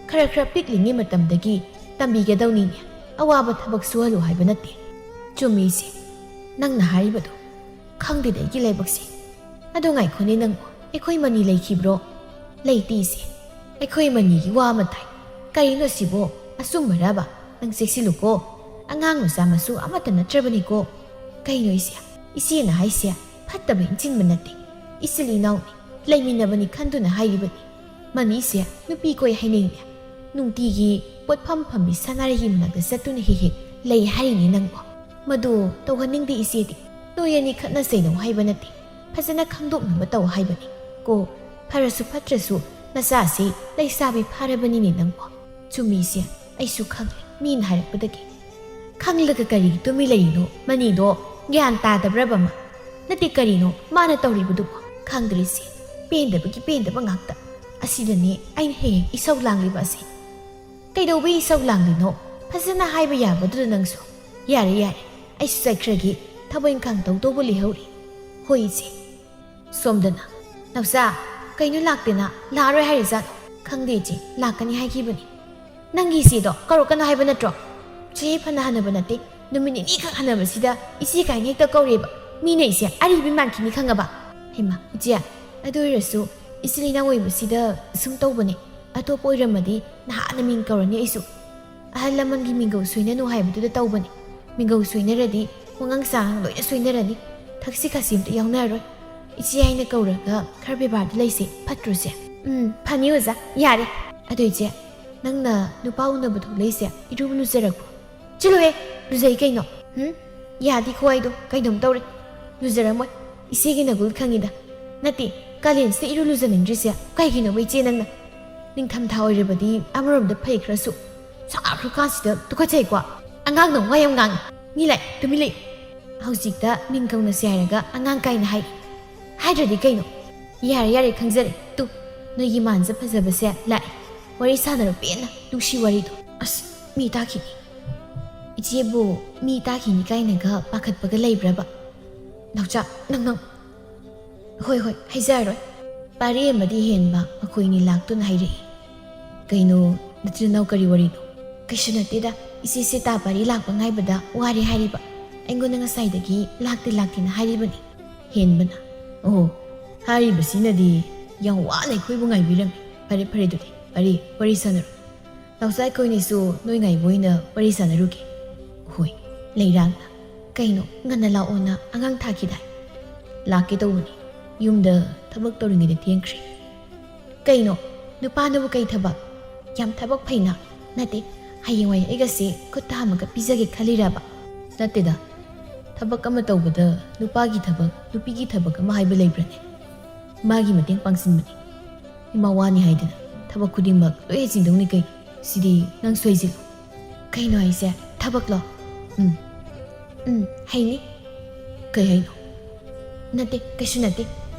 ꯈꯔ ꯈꯔ ꯄꯤꯛꯂꯤꯉꯩ ꯃꯇꯝꯗꯒꯤ ꯇꯝꯕꯤꯒꯗꯧꯅꯤꯅꯦ꯫ ꯑꯋꯥꯕ ꯊꯕꯛ ꯁꯨꯍꯜꯂꯨ ꯍꯥꯏꯕ ꯅꯠꯇꯦ꯫ ꯆꯨꯝꯃꯤ ꯏꯆꯦ, ꯅꯪꯅ ꯍꯥꯏꯔꯤꯕꯗꯣ꯫ ꯈꯪꯗꯦꯗ ꯑꯩꯒꯤ ꯂꯥꯏꯕꯛꯁꯦ꯫ ꯑꯗꯣ ꯉꯥꯏꯈꯣꯅꯦ ꯅꯪꯕꯨ, ꯑꯩꯈꯣꯏ ꯃꯅꯤ ꯂꯩꯈꯤꯕ꯭ꯔꯣ? ꯂꯩꯇꯦ ꯏꯆꯦ꯫ ꯑꯩꯈꯣꯏ ꯃꯅꯤꯒꯤ ꯋꯥ ꯑꯃ ꯇꯥꯏ꯫ ꯀꯔꯤꯅꯣ ꯁꯤꯕꯣ? ꯑꯆꯨꯝꯕꯔꯕ? ꯅꯪ ꯆꯦꯛꯁꯤꯜꯂꯨꯀꯣ꯫ ꯑꯉꯥꯡ ꯃꯆꯥ ꯃꯁꯨ ꯑꯃꯠꯇ ꯅꯠꯇ꯭ꯔꯕꯅꯤꯀꯣ꯫ ꯀꯩꯅꯣ ꯏꯆꯦ? ꯏꯆꯦꯅ ꯍꯥꯏꯁꯦ ꯐꯠꯇꯕ ꯏꯟꯁꯤꯟꯕ ꯅꯠꯇꯦ꯫ ꯏꯆꯤꯜ ꯏꯅꯥꯎꯅꯤ, ꯂꯩꯃꯤꯟꯅꯕꯅꯤ ꯈꯟꯗꯨꯅ ꯍꯥꯏꯔꯤꯕꯅꯤ꯫ ꯃꯅꯤꯁꯦ ꯅꯨꯄꯤ ꯀꯣꯏ ꯍꯥꯏꯅꯩꯅꯦ꯫ ꯅꯨꯡꯇꯤꯒꯤ ꯄꯣꯠꯐꯝ ꯐꯝꯕꯤ ꯁꯅꯥꯔꯩꯒꯤ ꯃꯅꯥꯛꯇ ꯆꯠꯇꯨꯅ ꯍꯦꯛ ꯍꯦꯛ ꯂꯩ ꯍꯥꯏꯔꯤꯅꯦ ꯅꯪꯕꯣ꯫ ꯃꯗꯨ ꯇꯧꯍꯟꯅꯤꯡꯗꯦ ꯏꯆꯦꯗꯤ꯫ ꯅꯣꯏ ꯑꯅꯤ ꯈꯠꯅ ꯆꯩꯅꯧ ꯍꯥꯏꯕ ꯅꯠꯇꯦ꯫ ꯐꯖꯅ ꯈꯪꯗꯣꯛꯅꯕ ꯇꯧ ꯍꯥꯏꯕꯅꯤ꯫ ꯀꯣ, ꯐꯔꯁꯨ ꯐꯠꯇ꯭ꯔꯁꯨ ꯅꯆꯥꯁꯤ ꯂꯩꯁꯥꯕꯤ ꯐꯥꯔꯕꯅꯤꯅꯦ ꯅꯪꯕꯣ꯫ ꯆꯨꯝꯃꯤ ꯏꯆꯦ, ꯑꯩꯁꯨ ꯈꯪꯂꯦ ꯃꯤꯅ ꯍꯥꯏꯔꯛꯄꯗꯒꯤ꯫ ꯈꯪꯂꯒ ꯀꯔꯤꯒꯤ ꯇꯨꯃꯤ ꯂꯩꯔꯤꯅꯣ? ꯃꯅꯤꯗꯣ ꯒ꯭ꯌꯥꯟ ꯇꯥꯗꯕ꯭ꯔꯕ ꯑꯃ? ꯅꯠꯇꯦ, ꯀꯔꯤꯅꯣ ꯃꯥꯅ ꯇꯧꯔꯤꯕꯗꯨꯕꯣ? ꯈꯪꯗ꯭ꯔꯦ ꯏꯆꯦ, ꯄꯦꯟꯗꯕꯒꯤ ꯄꯦꯟꯗꯕ ꯉꯥꯛꯇ꯫ ꯑꯁꯤꯗꯅꯦ ꯑꯩꯅ ꯍꯦꯛ ꯍꯦꯛ ꯏꯁꯧ ꯂꯥꯡꯂꯤꯕ ꯑꯁꯤ꯫ ꯀꯩꯗꯧꯕꯩ ꯏꯁꯧ ꯂꯥꯡꯂꯤꯅꯣ? ꯐꯖꯅ ꯍꯥꯏꯕ ꯌꯥꯕꯗꯨꯗ ꯅꯪꯁꯨ꯫ ꯌꯥꯔꯦ, ꯌꯥꯔꯦ, ꯑꯩꯁꯨ ꯆꯠꯈ꯭ꯔꯒꯦ, ꯊꯕꯛ ꯏꯪꯈꯥꯡ ꯇꯧꯗꯧꯕ ꯂꯩꯍꯧꯔꯤ꯫ ꯍꯣꯏ ꯏꯆꯦ꯫ ꯁꯣꯝꯗꯅ, "ꯅꯥꯎꯆꯥ, ꯀꯩꯅꯣ ꯂꯥꯛꯇꯦꯅ? ꯂꯥꯛꯑꯔꯣꯏ ꯍꯥꯏꯔꯤꯖꯥꯠꯂꯣ?" "ꯈꯪꯗꯦ ꯏꯆꯦ, ꯂꯥꯛꯀꯅꯤ ꯍꯥꯏꯈꯤꯕꯅꯤ꯫ ꯅꯪꯒꯤ ꯏꯆꯦꯗꯣ ꯀꯧꯔꯛꯀꯅꯨ ꯍꯥꯏꯕ ꯅꯠꯇ꯭ꯔꯣ? ꯆꯍꯤ ꯐꯅ ꯍꯟꯅꯕ ꯅꯠꯇꯦ, ꯅꯨꯃꯤꯠ ꯅꯤꯅꯤꯈꯛ ꯍꯟꯅꯕꯁꯤꯗ ꯏꯆꯦ ꯀꯥꯏꯅ ꯍꯦꯛꯇ ꯀꯧꯔꯦꯕ꯫ ꯃꯤꯅ ꯏꯆꯦ ꯑꯔꯤꯕꯤ ꯃꯥꯟꯈꯤꯅꯤ ꯈꯪꯉꯕ?" "ꯍꯩꯃꯥ, ꯏꯆꯦ, ꯑꯗꯨ ꯑꯣꯏꯔꯁꯨ ꯏꯆꯤꯜ ꯏꯅꯥꯎ ꯑꯣꯏꯕꯁꯤꯗ ꯁꯨꯝ ꯇꯧꯕꯅꯦ꯫ ꯑꯇꯣꯞꯄ ꯑꯣꯏꯔꯝꯃꯗꯤ ꯅꯍꯥꯟꯅ ꯃꯤꯡ ꯀꯧꯔꯅꯤ ꯑꯩꯁꯨ꯫ ꯑꯍꯜ ꯂꯃꯟꯒꯤ ꯃꯤꯡꯒꯧ ꯁꯣꯏꯅꯅꯨ ꯍꯥꯏꯕꯗꯨꯗ ꯇꯧꯕꯅꯤ꯫ ꯃꯤꯡꯒꯧ ꯁꯣꯏꯅꯔꯗꯤ ꯋꯥꯉꯥꯡ ꯁꯉꯥꯡ ꯂꯣꯏꯅ ꯁꯣꯏꯅꯔꯅꯤ꯫ ꯊꯛꯁꯤ ꯈꯥꯁꯤ ꯑꯝꯇ ꯌꯥꯎꯅꯔꯔꯣꯏ꯫ ꯏꯆꯦ ꯍꯥꯏꯅ ꯀꯧꯔꯒ ꯈꯔ ꯕꯦꯕꯥꯔꯗ ꯂꯩꯁꯦ, ꯐꯠꯇ꯭ꯔꯣ ꯏꯆꯦ?" "ꯎꯝ, ꯐꯅꯤ ꯑꯣꯖꯥ, ꯌꯥꯔꯦ꯫ ꯑꯗꯣ ꯏꯆꯦ, ꯅꯪꯅ ꯅꯨꯄꯥ ꯎꯅꯕ ꯊꯣꯛꯂꯛꯏꯁꯦ ꯏꯔꯨꯕꯨ ꯂꯨꯖꯔꯛꯄ꯭ꯔꯣ?" "ꯆꯠꯂꯨꯍꯦ, ꯂꯨꯖꯩ ꯀꯩꯅꯣ꯫ ꯍꯨꯝ? ꯌꯥꯗꯤ ꯈꯨꯍꯥꯏꯗꯣ ꯀꯩꯅꯣꯝ ꯇꯧꯔꯦ꯫ ꯂꯨꯖꯔꯝꯃꯣꯏ꯫ ꯏꯆꯦꯒꯤ ꯅꯒꯨꯜ ꯈꯪꯉꯤꯗ꯫ ꯅꯠꯇꯦ, ꯀꯥꯂꯦꯟꯁꯤꯗ ꯏꯔꯨ ꯂꯨꯖꯅꯤꯡꯗ꯭ꯔꯤꯁꯦ ꯀꯩꯒꯤꯅꯣꯕ ꯏꯆꯦ ꯅꯪꯅ? ꯅꯤꯡꯊꯝꯊꯥ ꯑꯣꯏꯔꯕꯗꯤ ꯑꯃꯔꯣꯝꯗ ꯐꯩ ꯈꯔꯁꯨ꯫ ꯁꯥꯈ꯭ꯔꯀꯥꯟꯁꯤꯗ ꯇꯨꯀꯠꯆꯩꯀꯣ꯫ ꯑꯉꯥꯡꯅ ꯋꯥ ꯌꯥꯝ ꯉꯥꯡꯉꯤ꯫ ꯃꯤ ꯂꯥꯛꯑꯦ, ꯇꯨꯃꯤꯟ ꯂꯩ꯫ ꯍꯧꯖꯤꯛꯇ ꯃꯤꯡ ꯀꯧꯅꯁꯦ ꯍꯥꯏꯔꯒ ꯑꯉꯥꯡ ꯀꯥꯏꯅ ꯍꯥꯏ꯫ ꯍꯥꯏꯗ꯭ꯔꯗꯤ ꯀꯩꯅꯣ? ꯌꯥꯔꯦ, ꯌꯥꯔꯦ, ꯈꯪꯖꯔꯦ꯫ ꯇꯨ, ꯅꯣꯏꯒꯤ ꯃꯥꯟꯁꯦ ꯐꯖꯕꯁꯦ ꯂꯥꯛꯑꯦ꯫ ꯋꯥꯔꯤ ꯁꯥꯟꯅꯔꯣ ꯄꯦꯟꯅ, ꯅꯨꯡꯁꯤ ꯋꯥꯔꯤꯗꯣ꯫ ꯑꯁ, ꯃꯤ ꯇꯥꯈꯤꯅꯤ꯫ ꯏꯆꯦꯕꯨ ꯃꯤ ꯇꯥꯈꯤꯅꯤ ꯀꯥꯏꯅꯒ ꯄꯥꯈꯠꯄꯒ ꯂꯩꯕ꯭ꯔꯕ? ꯅꯥꯎꯆꯥ, ꯅꯪ, ꯅꯪ꯫ ꯍꯣꯏ, ꯍꯣꯏ, ꯍꯥꯏꯖꯔꯔꯣꯏ꯫ ꯄꯥꯔꯤ ꯑꯃꯗꯤ ꯍꯦꯟꯕ ꯃꯈꯣꯏꯅꯤ ꯂꯥꯛꯇꯨꯅ ꯍꯥꯏꯔꯛꯏ꯫ ꯀꯩꯅꯣ, ꯅꯆꯤꯟ ꯅꯅꯥꯎ ꯀꯔꯤ ꯋꯥꯔꯤꯅꯣ? ꯀꯩꯁꯨ ꯅꯠꯇꯦꯗ, ꯏꯆꯦꯁꯦ ꯇꯥ ꯄꯥꯔꯤ ꯂꯥꯛꯄ ꯉꯥꯏꯕꯗ ꯋꯥꯔꯦ ꯍꯥꯏꯔꯤꯕ꯫ ꯑꯩꯉꯣꯟꯗ ꯉꯁꯥꯏꯗꯒꯤ ꯂꯥꯛꯇꯦ ꯂꯥꯛꯇꯦꯅ ꯍꯥꯏꯔꯤꯕꯅꯤ꯫ ꯍꯦꯟꯕꯅ, ꯑꯣ, ꯍꯥꯏꯔꯤꯕꯁꯤꯅꯗꯤ ꯌꯥꯝ ꯋꯥꯅ ꯑꯩꯈꯣꯏꯕꯨ ꯉꯥꯏꯕꯤꯔꯝꯃꯤ꯫ ꯐꯔꯦ, ꯐꯔꯦ, ꯑꯗꯨꯗꯤ ꯋꯥꯔꯤ, ꯋꯥꯔꯤ ꯁꯥꯟꯅꯔꯣ꯫ ꯅꯥꯎꯆꯥ, ꯑꯩꯈꯣꯏꯅꯤꯁꯨ ꯅꯣꯏ ꯉꯥꯏꯕ ꯑꯣꯏꯅ ꯋꯥꯔꯤ ꯁꯥꯟꯅꯔꯨꯒꯦ꯫ ꯍꯣꯏ, ꯂꯩꯔꯥꯡꯅ, ꯀꯩꯅꯣ, ꯉꯟꯅ ꯂꯥꯛꯑꯣꯅ ꯑꯉꯥꯡ ꯊꯥꯈꯤꯗꯥꯏ? ꯂꯥꯛꯀꯦ ꯇꯧꯕꯅꯤ, ꯌꯨꯝꯗ ꯊꯕꯛ ꯇꯧꯔꯤꯉꯩꯗ ꯊꯦꯡꯈ꯭ꯔꯦ꯫ ꯀꯩꯅꯣ, ꯅꯨꯄꯥꯅꯕꯨ ꯀꯩ ꯊꯕꯛ? ꯌꯥꯝ ꯊꯕꯛ ꯐꯩꯅ꯫ ꯅꯠꯇꯦ, ꯍꯌꯦꯡꯋꯥꯏ ꯑꯩꯒꯁꯦ ꯈꯨꯠ ꯊꯥꯃꯒ ꯄꯤꯖꯒꯦ ꯈꯜꯂꯤꯔꯕ? ꯅꯠꯇꯦꯗ, ꯊꯕꯛ ꯑꯃ ꯇꯧꯕꯗ ꯅꯨꯄꯥꯒꯤ ꯊꯕꯛ, ꯅꯨꯄꯤꯒꯤ ꯊꯕꯛ ꯑꯃ ꯍꯥꯏꯕ ꯂꯩꯕ꯭ꯔꯅꯦ? ꯃꯥꯒꯤ ꯃꯇꯦꯡ ꯄꯥꯡꯁꯤꯟꯕꯅꯤ꯫ ꯏꯃꯥ ꯋꯥꯅꯤ ꯍꯥꯏꯗꯅ ꯊꯕꯛ ꯈꯨꯗꯤꯡꯃꯛ ꯂꯣꯏ ꯍꯩꯖꯤꯟꯗꯧꯅꯤ ꯀꯩꯅꯣ꯫ ꯁꯤꯗꯤ ꯅꯪꯁꯨ ꯍꯩꯖꯤꯜꯂꯨ꯫ ꯀꯩꯅꯣ ꯍꯥꯏꯁꯦ? ꯊꯕꯛꯂꯣ? ꯎꯝ꯫ ꯎꯝ, ꯍꯩꯅꯤ꯫ ꯀꯩ ꯍꯩꯅꯣ? ꯅꯠꯇꯦ, ꯀꯩꯁꯨ ꯅꯠꯇꯦ꯫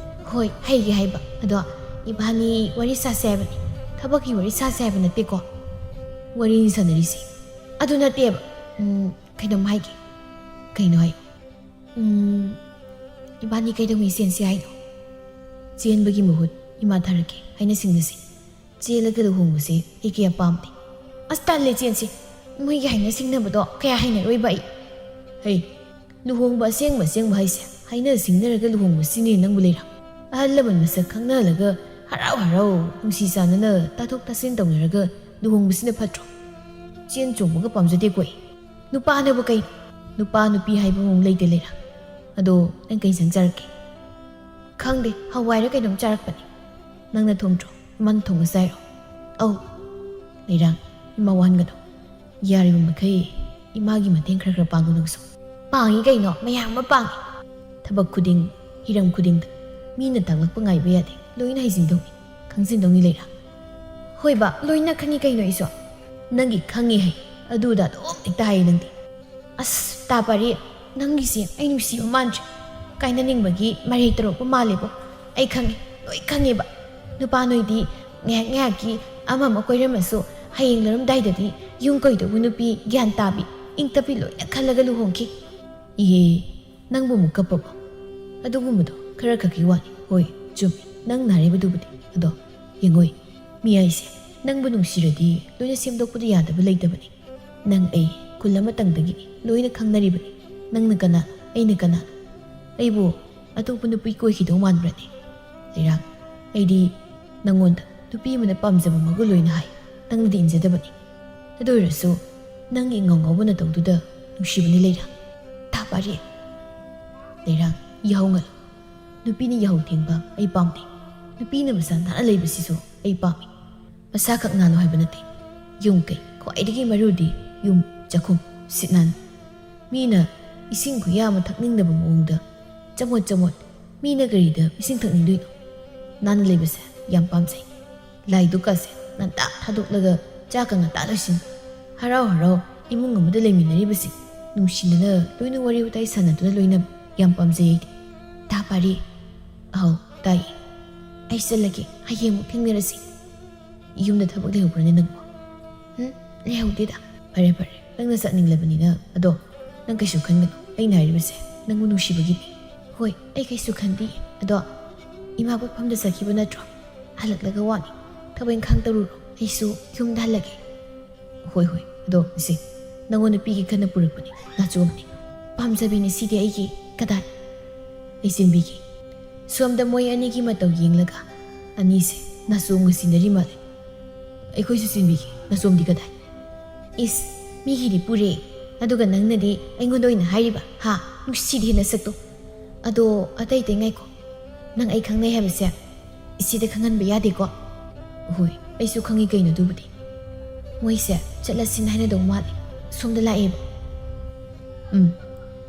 ꯍꯣꯏ, ꯍꯩꯒꯦ ꯍꯥꯏꯕ꯫ ꯑꯗꯣ ꯏꯕꯥꯅꯤ ꯋꯥꯔꯤ ꯁꯥꯁꯦ ꯍꯥꯏꯕꯅꯤ꯫ ꯊꯕꯛꯀꯤ ꯋꯥꯔꯤ ꯁꯥꯁꯦ ꯍꯥꯏꯕ ꯅꯠꯇꯦꯀꯣ꯫ ꯋꯥꯔꯤꯅꯤ ꯁꯥꯟꯅꯔꯤꯁꯦ꯫ ꯑꯗꯨ ꯅꯠꯇꯦꯕ꯫ ꯎꯝ, ꯀꯩꯅꯣꯝ ꯍꯥꯏꯒꯦ꯫ ꯀꯩꯅꯣ ꯍꯥꯏꯌꯣ꯫ ꯎꯝ, ꯏꯕꯥꯅꯤ ꯀꯩꯗꯧꯉꯩ ꯆꯦꯟꯁꯤ ꯍꯥꯏꯅꯣ? ꯆꯦꯟꯕꯒꯤ ꯃꯍꯨꯠ ꯏꯃꯥ ꯊꯥꯔꯛꯀꯦ, ꯍꯥꯏꯅ ꯁꯤꯡꯅꯁꯤ꯫ ꯆꯦꯜꯂꯒ ꯂꯨꯍꯣꯡꯕꯁꯦ ꯑꯩꯒꯤ ꯑꯄꯥꯝꯕꯅꯤ꯫ ꯑꯁ, ꯇꯜꯂꯦ, ꯆꯦꯟꯁꯤ꯫ ꯃꯣꯏꯒꯤ ꯍꯥꯏꯅ ꯁꯤꯡꯅꯕꯗꯣ ꯀꯌꯥ ꯍꯩꯅꯔꯣꯏꯕ ꯑꯩ꯫ ꯍꯩ, ꯂꯨꯍꯣꯡꯕ ꯑꯁꯦꯡꯕ ꯑꯁꯦꯡꯕ ꯍꯥꯏꯁꯦ ꯍꯥꯏꯅ ꯁꯤꯡꯅꯔꯒ ꯂꯨꯍꯣꯡꯕꯁꯤꯅꯦ ꯅꯪꯕꯨ ꯂꯩꯔꯥ꯫ ꯑꯍꯜ ꯂꯃꯟ ꯃꯁꯛ ꯈꯪꯅꯍꯜꯂꯒ ꯍꯔꯥꯎ ꯍꯔꯥꯎ ꯅꯨꯡꯁꯤ ꯆꯥꯟꯅꯅ ꯇꯥꯊꯣꯛ ꯇꯥꯁꯤꯟ ꯇꯧꯅꯔꯒ ꯂꯨꯍꯣꯡꯕꯁꯤꯅ ꯐꯠꯇ꯭ꯔꯣ? ꯆꯦꯟ ꯆꯣꯡꯕꯒ ꯄꯥꯝꯖꯗꯦꯀꯣ ꯑꯩ꯫ ꯅꯨꯄꯥꯅꯕꯨ ꯀꯩ? ꯅꯨꯄꯥ ꯅꯨꯄꯤ ꯍꯥꯏꯕ ꯑꯃ ꯂꯩꯇꯦ ꯂꯩꯔꯥ꯫ ꯑꯗꯣ ꯅꯪ ꯀꯩ ꯏꯟꯁꯥꯡ ꯆꯥꯔꯛꯀꯦ? ꯈꯪꯗꯦ, ꯍꯋꯥꯏꯔ ꯀꯩꯅꯣꯝ ꯆꯥꯔꯛꯄꯅꯦ꯫ ꯅꯪꯅ ꯊꯣꯡꯗ꯭ꯔꯣ? ꯏꯃꯥꯅ ꯊꯣꯡꯕ ꯆꯥꯏꯔꯣ? ꯑꯧ꯫ ꯂꯩꯔꯥꯡ, ꯏꯃꯥ ꯋꯥꯍꯟꯒꯅꯨ꯫ ꯌꯥꯔꯤꯕ ꯃꯈꯩ ꯏꯃꯥꯒꯤ ꯃꯇꯦꯡ ꯈꯔ ꯈꯔ ꯄꯥꯡꯉꯨ ꯅꯪꯁꯨ꯫ ꯄꯥꯡꯉꯤ ꯀꯩꯅꯣ, ꯃꯌꯥꯝ ꯑꯃ ꯄꯥꯡꯉꯤ꯫ ꯊꯕꯛ ꯈꯨꯗꯤꯡ, ꯍꯤꯔꯝ ꯈꯨꯗꯤꯡꯗ ꯃꯤꯅ ꯇꯥꯛꯂꯛꯄ ꯉꯥꯏꯕ ꯌꯥꯗꯦ꯫ ꯂꯣꯏꯅ ꯍꯩꯖꯤꯟꯗꯧꯅꯤ, ꯈꯪꯖꯤꯟꯗꯧꯅꯤ ꯂꯩꯔꯥꯡ꯫ ꯍꯣꯏꯕ, ꯂꯣꯏꯅ ꯈꯪꯉꯤ ꯀꯩꯅꯣ ꯑꯩꯁꯨ꯫ ꯅꯪꯒꯤ ꯈꯪꯉꯤ ꯍꯩ, ꯑꯗꯨꯗ ꯑꯗꯨꯝ ꯍꯦꯛꯇ ꯍꯥꯏꯌꯦ ꯅꯪꯗꯤ꯫ ꯑꯁ, ꯇꯥ ꯄꯥꯔꯤ, ꯅꯪꯒꯤꯁꯦ ꯑꯩ ꯅꯨꯡꯁꯤꯕ ꯃꯥꯟꯗ꯭ꯔꯦ꯫ ꯀꯥꯏꯅꯅꯤꯡꯕꯒꯤ ꯃꯔꯩ ꯇꯧꯔꯛꯄ ꯃꯥꯜꯂꯦꯕꯣ꯫ ꯑꯩ ꯈꯪꯉꯦ, ꯂꯣꯏ ꯈꯪꯉꯦꯕ꯫ ꯅꯨꯄꯥ ꯅꯣꯏꯗꯤ ꯉꯥꯏꯍꯥꯛ ꯉꯥꯏꯍꯥꯛꯀꯤ ꯑꯃ ꯑꯃ ꯀꯣꯏꯔꯝꯃꯁꯨ, ꯍꯌꯦꯡ ꯂꯣꯏꯔꯝꯗꯥꯏꯗꯗꯤ ꯌꯨꯝ ꯀꯩꯗꯧꯕ ꯅꯨꯄꯤ, ꯒ꯭ꯌꯥꯟ ꯇꯥꯕꯤ, ꯏꯪ ꯇꯞꯄꯤ ꯂꯣꯏꯅ ꯈꯜꯂꯒ ꯂꯨꯍꯣꯡꯈꯤ꯫ ꯏꯍꯦ, ꯅꯪꯕꯨ ꯑꯃꯨꯛ ꯀꯞꯄꯕꯣ? ꯑꯗꯨꯒꯨꯝꯕꯗꯣ ꯈꯔ ꯈꯛꯀꯤ ꯋꯥꯅꯤ꯫ ꯍꯣꯏ, ꯆꯨꯝꯃꯤ, ꯅꯪꯅ ꯍꯥꯏꯔꯤꯕꯗꯨꯕꯨꯗꯤ꯫ ꯑꯗꯣ ꯌꯦꯡꯉꯣꯏ, ꯃꯤ ꯍꯥꯏꯁꯦ ꯅꯪꯕꯨ ꯅꯨꯡꯁꯤꯔꯗꯤ ꯂꯣꯏꯅ ꯁꯦꯝꯗꯣꯛꯄꯗꯤ ꯌꯥꯗꯕ ꯂꯩꯇꯕꯅꯤ꯫ ꯅꯪ ꯑꯩ ꯈꯨꯜ ꯑꯃꯇꯪꯗꯒꯤꯅꯤ, ꯂꯣꯏꯅ ꯈꯪꯅꯔꯤꯕꯅꯤ꯫ ꯅꯪꯅ ꯀꯅꯥ, ꯑꯩꯅ ꯀꯅꯥ? ꯑꯩꯕꯨ ꯑꯇꯣꯞꯄ ꯅꯨꯄꯤ ꯀꯣꯏꯈꯤꯗꯧ ꯃꯥꯟꯕ꯭ꯔꯅꯦ? ꯂꯩꯔꯥꯡ, ꯑꯩꯗꯤ ꯅꯪꯉꯣꯟꯗ ꯅꯨꯄꯤ ꯑꯃꯅ ꯄꯥꯝꯖꯕ ꯃꯒꯨꯟ ꯂꯣꯏꯅ ꯍꯥꯏ, ꯅꯪꯅꯗꯤ ꯏꯟꯖꯗꯕꯅꯤ꯫ ꯑꯗꯨ ꯑꯣꯏꯔꯁꯨ ꯅꯪꯒꯤ ꯏꯉꯧ ꯉꯧꯕ ꯅꯇꯧꯗꯨꯗ ꯅꯨꯡꯁꯤꯕꯅꯤ ꯂꯩꯔꯥꯡ꯫ ꯇꯥ ꯄꯥꯔꯤ꯫ ꯂꯩꯔꯥꯡ, ꯌꯥꯍꯧ ꯉꯜꯂꯨ꯫ ꯅꯨꯄꯤꯅ ꯌꯥꯍꯧ ꯊꯦꯡꯕ ꯑꯩ ꯄꯥꯝꯗꯦ꯫ ꯅꯨꯄꯤꯅ ꯃꯁꯥ ꯅꯥꯟꯅ ꯂꯩꯕꯁꯤꯁꯨ ꯑꯩ ꯄꯥꯝꯃꯤ꯫ ꯃꯁꯥꯈꯛ ꯅꯥꯜꯂꯨ ꯍꯥꯏꯕ ꯅꯠꯇꯦ꯫ ꯌꯨꯝ ꯀꯩ, ꯈ꯭ꯋꯥꯏꯗꯒꯤ ꯃꯔꯨꯗꯤ ꯌꯨꯝ, ꯆꯥꯛꯈꯨꯝ, ꯁꯤꯠ ꯅꯥꯟ꯫ ꯃꯤꯅ ꯏꯁꯤꯡ ꯈꯨꯌꯥ ꯑꯃ ꯊꯛꯅꯤꯡꯗꯕ ꯃꯑꯣꯡꯗ ꯆꯃꯣꯠ ꯆꯃꯣꯠ, ꯃꯤꯅ ꯀꯔꯤꯗ ꯏꯁꯤꯡ ꯊꯛꯅꯤꯡꯗꯣꯏꯅꯣ? ꯅꯥꯟꯅ ꯂꯩꯕꯁꯦ ꯌꯥꯝ ꯄꯥꯝꯖꯩ꯫ ꯂꯥꯏꯗꯨꯛꯀꯁꯦ ꯉꯟꯇꯥ ꯊꯥꯗꯣꯛꯂꯒ ꯆꯥꯛꯀ ꯉꯟꯇꯥ ꯂꯣꯏꯁꯤꯟ꯫ ꯍꯔꯥꯎ ꯍꯔꯥꯎ ꯏꯃꯨꯡ ꯑꯃꯗ ꯂꯩꯃꯤꯟꯅꯔꯤꯕꯁꯤꯡ ꯅꯨꯡꯁꯤꯅꯅ ꯂꯣꯏꯅ ꯋꯥꯔꯤ ꯋꯥꯇꯥꯏ ꯁꯥꯟꯅꯗꯨꯅ ꯂꯣꯏꯅꯕ ꯌꯥꯝ ꯄꯥꯝꯖꯩ ꯑꯩꯗꯤ꯫ ꯇꯥ ꯄꯥꯔꯤ꯫ ꯑꯍꯧ, ꯇꯥꯏ꯫ ꯑꯩ ꯆꯠꯂꯒꯦ, ꯍꯌꯦꯡ ꯑꯃꯨꯛ ꯊꯦꯡꯅꯔꯁꯤ꯫ ꯌꯨꯝꯗ ꯊꯕꯛ ꯂꯩꯍꯧꯕ꯭ꯔꯅꯦ ꯅꯪꯕꯣ? ꯎꯝ, ꯂꯩꯍꯧꯗꯦꯗ꯫ ꯐꯔꯦ ꯐꯔꯦ, ꯅꯪꯅ ꯆꯠꯅꯤꯡꯂꯕꯅꯤꯅ꯫ ꯑꯗꯣ ꯅꯪ ꯀꯩꯁꯨ ꯈꯟꯒꯅꯨ, ꯑꯩꯅ ꯍꯥꯏꯔꯤꯕꯁꯦ ꯅꯪꯕꯨ ꯅꯨꯡꯁꯤꯕꯒꯤꯅꯤ꯫ ꯍꯣꯏ, ꯑꯩ ꯀꯩꯁꯨ ꯈꯟꯗꯦ꯫ ꯑꯗꯣ ꯏꯃꯥ ꯄꯣꯠꯐꯝꯗ ꯆꯠꯈꯤꯕ ꯅꯠꯇ꯭ꯔꯣ? ꯍꯜꯂꯛꯂꯒ ꯋꯥꯅꯤ, ꯊꯕꯛ ꯏꯪꯈꯥꯡ ꯇꯧꯔꯨꯔꯣ, ꯑꯩꯁꯨ ꯌꯨꯝꯗ ꯍꯜꯂꯒꯦ꯫ ꯍꯣꯏ ꯍꯣꯏ, ꯑꯗꯣ ꯏꯆꯦ, ꯅꯪꯉꯣꯟꯗ ꯄꯤꯒꯦ ꯈꯟꯅ ꯄꯨꯔꯛꯄꯅꯤ, ꯅꯥꯆꯣꯝꯅꯤ꯫ ꯄꯥꯝꯖꯕꯤꯅꯤ ꯁꯤꯗꯤ ꯑꯩꯒꯤ꯫ ꯀꯗꯥꯏ? ꯑꯩ ꯆꯦꯟꯕꯤꯒꯦ꯫ ꯁꯣꯝꯗ ꯃꯣꯏ ꯑꯅꯤꯒꯤ ꯃꯇꯧ ꯌꯦꯡꯂꯒ ꯑꯅꯤꯁꯦ ꯅꯥꯆꯣꯝꯒ ꯁꯤꯟꯅꯔꯤ ꯃꯥꯜꯂꯦ꯫ ꯑꯩꯈꯣꯏꯁꯨ ꯆꯦꯟꯕꯤꯒꯦ, ꯅꯥꯆꯣꯝꯗꯤ ꯀꯗꯥꯏ? ꯏꯁ, ꯃꯤꯒꯤꯗꯤ ꯄꯨꯔꯦ, ꯑꯗꯨꯒ ꯅꯪꯅꯗꯤ ꯑꯩꯉꯣꯟꯗ ꯑꯣꯏꯅ ꯍꯥꯏꯔꯤꯕ, ꯍꯥ? ꯅꯨꯡꯁꯤꯗꯦ ꯅꯁꯛꯇꯣ꯫ ꯑꯗꯣ ꯑꯇꯩ ꯑꯇꯩ ꯉꯥꯏꯈꯣ, ꯅꯪ ꯑꯩ ꯈꯪꯅꯩ ꯍꯥꯏꯕꯁꯦ ꯏꯆꯦꯗ ꯈꯪꯍꯟꯕ ꯌꯥꯗꯦꯀꯣ? ꯍꯣꯏ, ꯑꯩꯁꯨ ꯈꯪꯉꯤ ꯀꯩꯅꯣ ꯑꯗꯨꯕꯨꯗꯤ꯫ ꯃꯣꯏꯁꯦ ꯆꯠꯂꯁꯤꯅ ꯍꯥꯏꯅꯗꯧ ꯃꯥꯜꯂꯦ, ꯁꯣꯝꯗ ꯂꯥꯛꯑꯦꯕ꯫ ꯎꯝ,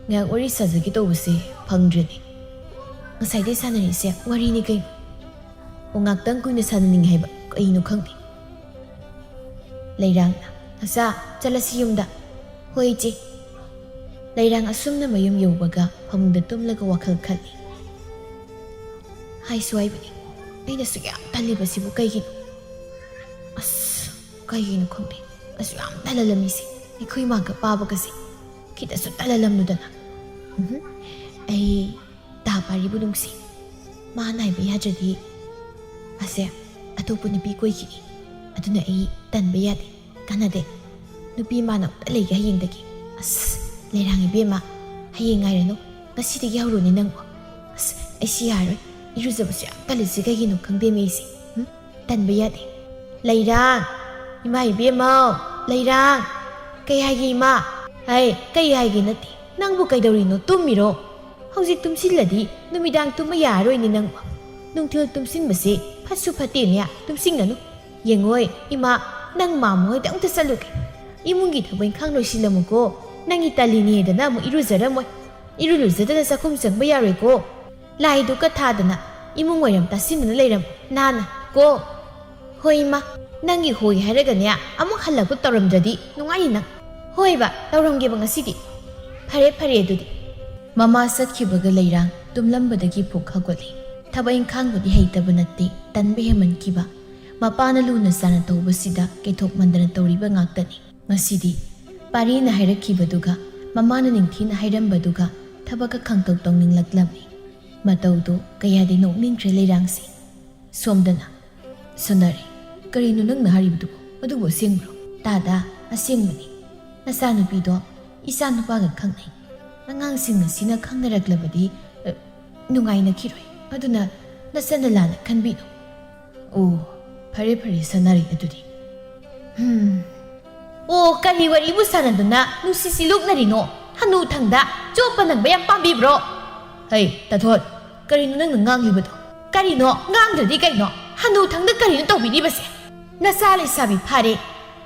ꯉꯥꯏꯍꯥꯛ ꯋꯥꯔꯤ ꯁꯥꯖꯒꯦ ꯇꯧꯕꯁꯦ ꯐꯪꯗ꯭ꯔꯦꯅꯦ꯫ ꯉꯁꯥꯏꯗꯩ ꯁꯥꯟꯅꯔꯤꯁꯦ ꯋꯥꯔꯤꯅꯤ ꯀꯩꯅꯣ꯫ ꯑꯣ, ꯉꯥꯛꯇꯪ ꯀꯨꯏꯅ ꯁꯥꯟꯅꯅꯤꯡꯉꯦ ꯍꯥꯏꯕ ꯀꯩꯅꯣ ꯈꯪꯗꯦ꯫ ꯂꯩꯔꯥꯡꯅ "ꯃꯆꯥ, ꯆꯠꯂꯁꯤ ꯌꯨꯝꯗ꯫" "ꯍꯣꯏ, ꯏꯆꯦ꯫" ꯂꯩꯔꯥꯡ ꯑꯁꯨꯝꯅ ꯃꯌꯨꯝ ꯌꯧꯕꯒ ꯐꯃꯨꯡꯗ ꯇꯨꯝꯂꯒ ꯋꯥꯈꯜ ꯈꯜꯂꯤ꯫ ꯍꯥꯏꯁꯨ ꯍꯥꯏꯕꯅꯤ, ꯑꯩꯅ ꯁꯨꯛ ꯌꯥꯝ ꯇꯜꯂꯤꯕꯁꯤꯕꯨ ꯀꯩꯒꯤꯅꯣ? ꯑꯁ, ꯀꯩꯒꯤꯅꯣ ꯈꯪꯗꯦ, ꯑꯁꯨꯛ ꯌꯥꯝ ꯇꯜꯍꯜꯂꯝꯃꯤꯁꯦ꯫ ꯑꯩꯈꯣꯏ ꯃꯥꯒ ꯄꯥꯕꯒꯁꯦ ꯈꯤꯇꯁꯨ ꯇꯜꯍꯜꯂꯝꯂꯨꯗꯅ꯫ ꯎꯝꯍꯨꯝ꯫ ꯑꯩ ꯇꯥ ꯄꯥꯔꯤꯕꯨ ꯅꯨꯡꯁꯤ꯫ ꯃꯥ ꯅꯥꯏꯕ ꯌꯥꯗ꯭ꯔꯗꯤ ꯑꯁꯦ ꯑꯇꯣꯞꯄ ꯅꯨꯄꯤ ꯀꯣꯏꯈꯤꯅꯤ꯫ ꯑꯗꯨꯅ ꯑꯩ ꯇꯟꯕ ꯌꯥꯗꯦ꯫ ꯀꯥꯟꯅꯗꯦ꯫ ꯅꯨꯄꯤ ꯃꯥꯅ ꯑꯝꯇ ꯂꯩꯒꯦ ꯍꯌꯦꯡꯗꯒꯤ꯫ ꯑꯁ, ꯂꯩꯔꯥꯡ ꯏꯕꯦꯝꯃ, ꯍꯌꯦꯡ ꯉꯥꯏꯔꯅꯨ꯫ ꯉꯁꯤꯗꯒꯤ ꯍꯧꯔꯣꯅꯦ ꯅꯪꯕꯨ꯫ ꯑꯁ, ꯑꯩꯁꯤ ꯌꯥꯔꯣꯏ꯫ ꯏꯔꯨꯖꯕꯁꯨ ꯌꯥꯝ ꯇꯜꯂꯤꯁꯦ ꯀꯩꯒꯤꯅꯣ ꯈꯪꯗꯦꯅꯦ ꯑꯩꯁꯦ꯫ ꯍꯨꯝ? ꯇꯟꯕ ꯌꯥꯗꯦ꯫ ꯂꯩꯔꯥꯡ! ꯏꯃꯥ ꯏꯕꯦꯝꯃꯧ! ꯂꯩꯔꯥꯡ! ꯀꯩ ꯍꯥꯏꯒꯦ ꯏꯃꯥ? ꯍꯩ, ꯀꯩ ꯍꯥꯏꯒꯦ ꯅꯠꯇꯦ꯫ ꯅꯪꯕꯨ ꯀꯩꯗꯧꯔꯤꯅꯣ? ꯇꯨꯝꯃꯤꯔꯣ? ꯍꯧꯖꯤꯛ ꯇꯨꯝꯁꯤꯜꯂꯗꯤ ꯅꯨꯃꯤꯗꯥꯡ ꯇꯨꯝꯕ ꯌꯥꯔꯔꯣꯏꯅꯦ ꯅꯪꯕꯨ꯫ ꯅꯨꯡꯊꯤꯜ ꯇꯨꯝꯁꯤꯟꯕꯁꯦ ꯐꯠꯁꯨ ꯐꯠꯇꯦꯅꯦ꯫ ꯇꯨꯝꯁꯤꯟꯒꯅꯨ꯫ ꯌꯦꯡꯉꯣꯏ, ꯏꯃꯥ, ꯅꯪ ꯃꯥꯝꯃ ꯍꯣꯏꯗ ꯑꯃꯨꯛꯇ ꯆꯠꯂꯨꯒꯦ꯫ ꯏꯃꯨꯡꯒꯤ ꯊꯕꯛ ꯏꯪꯈꯥꯡ ꯂꯣꯏꯁꯤꯜꯂꯝꯃꯨꯀꯣ꯫ ꯅꯪꯒꯤ ꯇꯜꯂꯤꯅꯦꯗꯅ ꯑꯃꯨꯛ ꯏꯔꯨꯖꯔꯝꯃꯣꯏ꯫ ꯏꯔꯨ ꯂꯨꯖꯗꯅ ꯆꯥꯛꯈꯨꯝ ꯆꯪꯕ ꯌꯥꯔꯣꯏꯀꯣ꯫ ꯂꯥꯏꯗꯨꯛꯀ ꯊꯥꯗꯅ ꯏꯃꯨꯡ ꯋꯥꯏꯔꯝ ꯇꯥꯁꯤꯟꯗꯨꯅ ꯂꯩꯔꯝꯃꯨ ꯅꯥꯟꯅ ꯀꯣ꯫ ꯍꯣꯏ ꯏꯃꯥ, ꯅꯪꯒꯤ ꯍꯣꯏ ꯍꯥꯏꯔꯒꯅꯦ ꯑꯃꯨꯛ ꯍꯜꯂꯛꯄ ꯇꯧꯔꯝꯗ꯭ꯔꯗꯤ ꯅꯨꯡꯉꯥꯏꯅꯤ ꯅꯪ꯫ ꯍꯣꯏꯕ, ꯇꯧꯔꯝꯒꯦꯕ ꯉꯁꯤꯗꯤ꯫ ꯐꯔꯦ ꯐꯔꯦ ꯑꯗꯨꯗꯤ꯫ ꯃꯃꯥ ꯆꯠꯈꯤꯕꯒ ꯂꯩꯔꯥꯡ ꯇꯨꯝꯂꯝꯕꯗꯒꯤ ꯐꯨꯛ ꯍꯧꯒꯠꯂꯤ꯫ ꯊꯕꯛ ꯏꯪꯈꯥꯡꯕꯨꯗꯤ ꯍꯩꯇꯕ ꯅꯠꯇꯦ, ꯇꯟꯕ ꯍꯦꯟꯃꯟꯈꯤꯕ꯫ ꯃꯄꯥꯅ ꯂꯨꯅ ꯆꯥꯅ ꯇꯧꯕꯁꯤꯗ ꯀꯩꯊꯣꯛꯃꯟꯗꯅ ꯇꯧꯔꯤꯕ ꯉꯥꯛꯇꯅꯤ꯫ ꯉꯁꯤꯗꯤ ꯄꯥꯔꯤꯅ ꯍꯥꯏꯔꯛꯈꯤꯕꯗꯨꯒ ꯃꯃꯥꯅ ꯅꯤꯡꯊꯤꯅ ꯍꯥꯏꯔꯝꯕꯗꯨꯒ ꯊꯕꯛꯀ ꯈꯪꯇꯧ ꯇꯧꯅꯤꯡꯂꯛꯂꯝꯃꯤ꯫ ꯃꯇꯧꯗꯣ ꯀꯌꯥꯗꯤ ꯅꯣꯛꯅꯤꯡꯈ꯭ꯔꯦ ꯂꯩꯔꯥꯡꯁꯦ꯫ ꯁꯣꯝꯗꯅ, "ꯁꯣꯅꯥꯔꯤ, ꯀꯔꯤꯅꯣ ꯅꯪꯅ ꯍꯥꯏꯔꯤꯕꯗꯨꯕꯨ? ꯑꯗꯨꯕꯨ ꯑꯁꯦꯡꯕ꯭ꯔꯣ?" "ꯇꯥꯗꯥ, ꯑꯁꯦꯡꯕꯅꯤ꯫ ꯅꯆꯥꯅꯨꯄꯤꯗꯣ ꯏꯆꯥꯅꯨꯄꯥꯒ ꯈꯪꯅꯩ꯫ ꯑꯉꯥꯡꯁꯤꯡ ꯑꯁꯤꯅ ꯈꯪꯅꯔꯛꯂꯕꯗꯤ, ꯑ, ꯅꯨꯡꯉꯥꯏꯅꯈꯤꯔꯣꯏ꯫ ꯑꯗꯨꯅ ꯅꯆꯟꯅ ꯂꯥꯟꯅ ꯈꯟꯕꯤꯅꯨ꯫" "ꯑꯣ, ꯐꯔꯦ ꯐꯔꯦ ꯁꯣꯅꯥꯔꯤ ꯑꯗꯨꯗꯤ꯫ ꯍꯝ꯫ ꯑꯣ, ꯀꯔꯤ ꯋꯥꯔꯤꯕꯨ ꯁꯥꯟꯅꯗꯨꯅ ꯅꯨꯡꯁꯤꯁꯤ ꯂꯣꯛꯅꯔꯤꯅꯣ? ꯍꯅꯨ ꯊꯪꯗ ꯆꯣꯞꯄ ꯅꯪꯕ ꯌꯥꯝ ꯄꯥꯝꯕꯤꯕ꯭ꯔꯣ?" "ꯍꯩ, ꯇꯥꯊꯣꯠ, ꯀꯔꯤꯅꯣ ꯅꯪꯅ ꯉꯥꯡꯂꯤꯕꯗꯣ?" "ꯀꯔꯤꯅꯣ? ꯉꯥꯡꯗ꯭ꯔꯗꯤ ꯀꯩꯅꯣ? ꯍꯅꯨ ꯊꯪꯗ ꯀꯔꯤꯅꯣ ꯇꯧꯕꯤꯔꯤꯕꯁꯦ? ꯅꯆꯥ ꯂꯩꯁꯥꯕꯤ ꯐꯥꯔꯦ,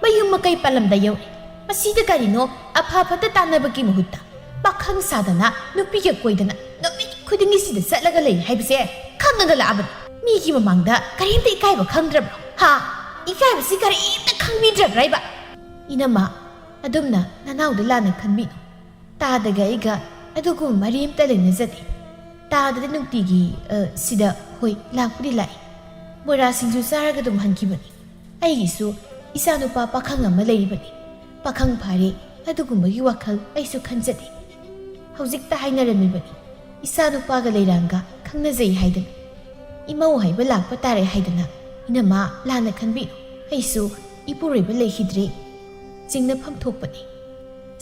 ꯃꯌꯨꯝ ꯃꯀꯩ ꯄꯥꯜꯂꯝꯗ ꯌꯧꯔꯦ꯫ ꯃꯁꯤꯗ ꯀꯔꯤꯅꯣ ꯑꯐ ꯐꯠꯇ ꯇꯥꯟꯅꯕꯒꯤ ꯃꯍꯨꯠꯇ ꯄꯥꯈꯪ ꯁꯥꯗꯅ ꯅꯨꯄꯤꯒ ꯀꯣꯏꯗꯅ ꯅꯨꯃꯤꯠ ꯈꯨꯗꯤꯡꯒꯤ ꯁꯤꯗ ꯆꯠꯂꯒ ꯂꯩ ꯍꯥꯏꯕꯁꯦ ꯈꯪꯉꯒ ꯂꯥꯛꯑꯕꯅꯤ꯫ ꯃꯤꯒꯤ ꯃꯃꯥꯡꯗ ꯀꯔꯤꯝꯇ ꯏꯀꯥꯏꯕ ꯈꯪꯗ꯭ꯔꯕ꯭ꯔꯣ? ꯍꯥ? ꯏꯀꯥꯏꯕꯁꯤ ꯀꯔꯤꯝꯇ ꯈꯪꯕꯤꯗ꯭ꯔꯕ꯭ꯔꯥ ꯍꯥꯏꯕ?" "ꯏꯅꯝꯃ, ꯑꯗꯨꯝꯅ ꯅꯅꯥꯎꯗ ꯂꯥꯟꯅ ꯈꯟꯕꯤꯅꯨ꯫ ꯇꯥꯗꯒ ꯑꯩꯒ ꯑꯗꯨꯒꯨꯝꯕ ꯃꯔꯤ ꯑꯝꯇ ꯂꯩꯅꯖꯗꯦ꯫ ꯇꯥꯗꯗꯤ ꯅꯨꯡꯇꯤꯒꯤ, ꯑ, ꯁꯤꯗ, ꯍꯣꯏ, ꯂꯥꯛꯄꯨꯗꯤ ꯂꯥꯛꯏ꯫ ꯕꯣꯔꯥ ꯁꯤꯡꯖꯨ ꯆꯥꯔꯒ ꯑꯗꯨꯝ ꯍꯟꯈꯤꯕꯅꯤ꯫ ꯑꯩꯒꯤꯁꯨ ꯏꯆꯥꯅꯨꯄꯥ ꯄꯥꯈꯪ ꯑꯃ ꯂꯩꯔꯤꯕꯅꯤ꯫ ꯄꯥꯈꯪ ꯐꯥꯔꯦ, ꯑꯗꯨꯒꯨꯝꯕꯒꯤ ꯋꯥꯈꯜ ꯑꯩꯁꯨ ꯈꯟꯖꯗꯦ꯫ ꯍꯧꯖꯤꯛꯇ ꯍꯥꯏꯅꯔꯝꯃꯤꯕꯅꯤ, ꯏꯆꯥꯅꯨꯄꯥꯒ ꯂꯩꯔꯥꯡꯒ ꯈꯪꯅꯖꯩ ꯍꯥꯏꯗꯅ꯫ ꯏꯃꯧ ꯍꯥꯏꯕ ꯂꯥꯛꯄ ꯇꯥꯔꯦ ꯍꯥꯏꯗꯅ, ꯏꯅꯝꯃ, ꯂꯥꯟꯅ ꯈꯟꯕꯤꯅꯨ꯫ ꯑꯩꯁꯨ ꯏꯄꯨꯔꯣꯏꯕ ꯂꯩꯈꯤꯗ꯭ꯔꯦ꯫ ꯆꯤꯡꯅꯐꯝ ꯊꯣꯛꯄꯅꯤ꯫"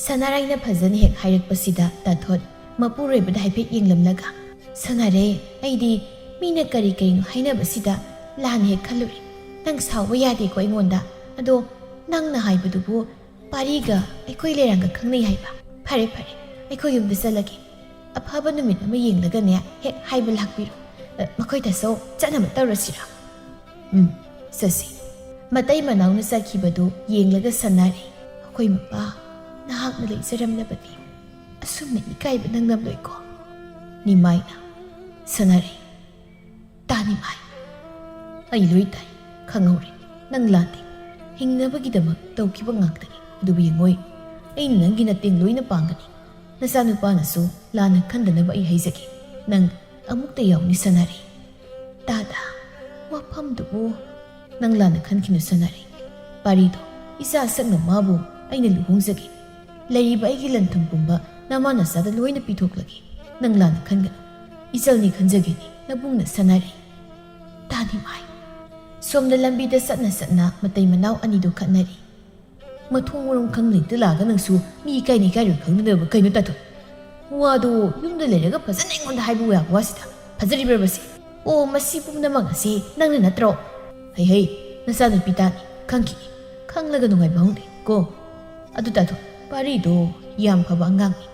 ꯁꯅꯥꯔꯩꯅ ꯐꯖꯅ ꯍꯦꯛ ꯍꯥꯏꯔꯛꯄꯁꯤꯗ ꯇꯥꯊꯣꯠ ꯃꯄꯨꯔꯣꯏꯕꯗ ꯍꯥꯏꯐꯦꯠ ꯌꯦꯡꯂꯝꯂꯒ, "ꯁꯅꯥꯔꯩ, ꯑꯩꯗꯤ ꯃꯤꯅ ꯀꯔꯤ ꯀꯔꯤꯅꯣ ꯍꯥꯏꯅꯕꯁꯤꯗ ꯂꯥꯟꯅ ꯍꯦꯛ ꯈꯜꯂꯨꯔꯦ꯫ ꯅꯪ ꯁꯥꯎꯕ ꯌꯥꯗꯦꯀꯣ ꯑꯩꯉꯣꯟꯗ꯫ ꯑꯗꯣ ꯅꯪꯅ ꯍꯥꯏꯕꯗꯨꯕꯨ ꯄꯥꯔꯤꯒ ꯑꯩꯈꯣꯏ ꯂꯩꯔꯥꯡꯒ ꯈꯪꯅꯩ ꯍꯥꯏꯕ? ꯐꯔꯦ, ꯐꯔꯦ, ꯑꯩꯈꯣꯏ ꯌꯨꯝꯗ ꯆꯠꯂꯒꯦ꯫ ꯑꯐꯕ ꯅꯨꯃꯤꯠ ꯑꯃ ꯌꯦꯡꯂꯒꯅꯦ ꯍꯦꯛ ꯍꯥꯏꯕ ꯂꯥꯛꯄꯤꯔꯣ꯫ ꯑ, ꯃꯈꯣꯏꯗꯁꯨ ꯆꯠꯅꯕ ꯇꯧꯔꯁꯤꯔꯣ?" "ꯎꯝ, ꯆꯠꯁꯤ꯫" ꯃꯇꯩ ꯃꯅꯥꯎꯅ ꯆꯠꯈꯤꯕꯗꯨ ꯌꯦꯡꯂꯒ ꯁꯅꯥꯔꯩ, "ꯑꯩꯈꯣꯏ ꯃꯄꯥ, ꯅꯍꯥꯛꯅ ꯂꯩꯖꯔꯝꯂꯕꯗꯤ ꯑꯁꯨꯝꯅ ꯏꯀꯥꯏꯕ ꯅꯪꯂꯝꯂꯣꯏꯀꯣ꯫" ꯅꯤꯃꯥꯏꯅ, "ꯁꯅꯥꯔꯩ, ꯇꯥꯅꯤꯃꯥꯏ, ꯑꯩ ꯂꯣꯏ ꯇꯥꯏ, ꯈꯪꯍꯧꯔꯦ꯫ ꯅꯪ ꯂꯥꯟꯗꯦ꯫ ꯍꯤꯡꯅꯕꯒꯤꯗꯃꯛ ꯇꯧꯈꯤꯕ ꯉꯥꯛꯇꯅꯤ꯫ ꯑꯗꯨꯕꯨ ꯌꯦꯡꯉꯣꯏ, ꯑꯩꯅ ꯅꯪꯒꯤ ꯃꯇꯦꯡ ꯂꯣꯏꯅ ꯄꯥꯡꯒꯅꯤ꯫ ꯅꯆꯥꯅꯨꯄꯥꯅꯁꯨ ꯂꯥꯟꯅ ꯈꯟꯗꯅꯕ ꯑꯩ ꯍꯥꯏꯖꯒꯦ꯫ ꯅꯪ ꯑꯃꯨꯛꯇ ꯌꯥꯎꯅꯤ ꯁꯅꯥꯔꯩ꯫" "ꯇꯥꯗ, ꯋꯥꯐꯝꯗꯨꯕꯨ?" "ꯅꯪ ꯂꯥꯟꯅ ꯈꯟꯈꯤꯅꯨ ꯁꯅꯥꯔꯩ꯫ ꯄꯥꯔꯤꯗꯣ, ꯏꯆꯥ ꯁꯛꯅ ꯃꯥꯕꯨ ꯑꯩꯅ ꯂꯨꯍꯣꯡꯖꯒꯦ꯫ ꯂꯩꯔꯤꯕ ꯑꯩꯒꯤ ꯂꯟ ꯊꯨꯝ ꯄꯨꯝꯕ ꯅꯃꯥ ꯅꯆꯥꯗ ꯂꯣꯏꯅ ꯄꯤꯊꯣꯛꯂꯒꯦ꯫ ꯅꯪ ꯂꯥꯟꯅ ꯈꯟꯒꯅꯨ꯫ ꯏꯆꯜꯅꯤ ꯈꯟꯖꯒꯦꯅꯦ, ꯅꯕꯨꯡꯅ ꯁꯅꯥꯔꯩ꯫" ꯇꯥꯅꯤꯃꯥꯏ꯫ ꯁꯣꯝꯗ ꯂꯝꯕꯤꯗ ꯆꯠꯅ ꯆꯠꯅ ꯃꯇꯩ ꯃꯅꯥꯎ ꯑꯅꯤꯗꯨ ꯈꯠꯅꯔꯤ꯫ "ꯃꯊꯣꯡ ꯃꯔꯝ ꯈꯪꯗꯅ ꯂꯥꯛꯑꯒ ꯅꯪꯁꯨ ꯃꯤ ꯏꯀꯥꯏꯅꯤ ꯏꯀꯥꯏꯔꯣꯏ ꯈꯪꯗꯅꯕ ꯀꯩꯅꯣ ꯇꯥꯊꯣꯛ? ꯋꯥꯗꯣ ꯌꯨꯝꯗ ꯂꯩꯔꯒ ꯐꯖꯅ ꯑꯩꯉꯣꯟꯗ ꯍꯥꯏꯕ ꯌꯥꯕ ꯋꯥꯁꯤꯗ꯫ ꯐꯖꯔꯤꯕ꯭ꯔꯕ ꯁꯤ? ꯑꯣ, ꯃꯁꯤ ꯄꯨꯝꯅꯃꯛ ꯑꯁꯤ ꯅꯪꯅ ꯅꯠꯇ꯭ꯔꯣ? ꯍꯩ ꯍꯩ, ꯅꯆꯥꯅꯨꯄꯤ ꯇꯥꯅꯤ, ꯈꯪꯈꯤꯅꯤ꯫ ꯈꯪꯂꯒ ꯅꯨꯡꯉꯥꯏꯕ ꯍꯧꯅꯤ ꯀꯣ꯫ ꯑꯗꯨ ꯇꯥꯊꯣꯛ, ꯄꯥꯔꯤꯗꯣ ꯌꯥꯝ ꯐꯕ ꯑꯉꯥꯡꯅꯤ꯫"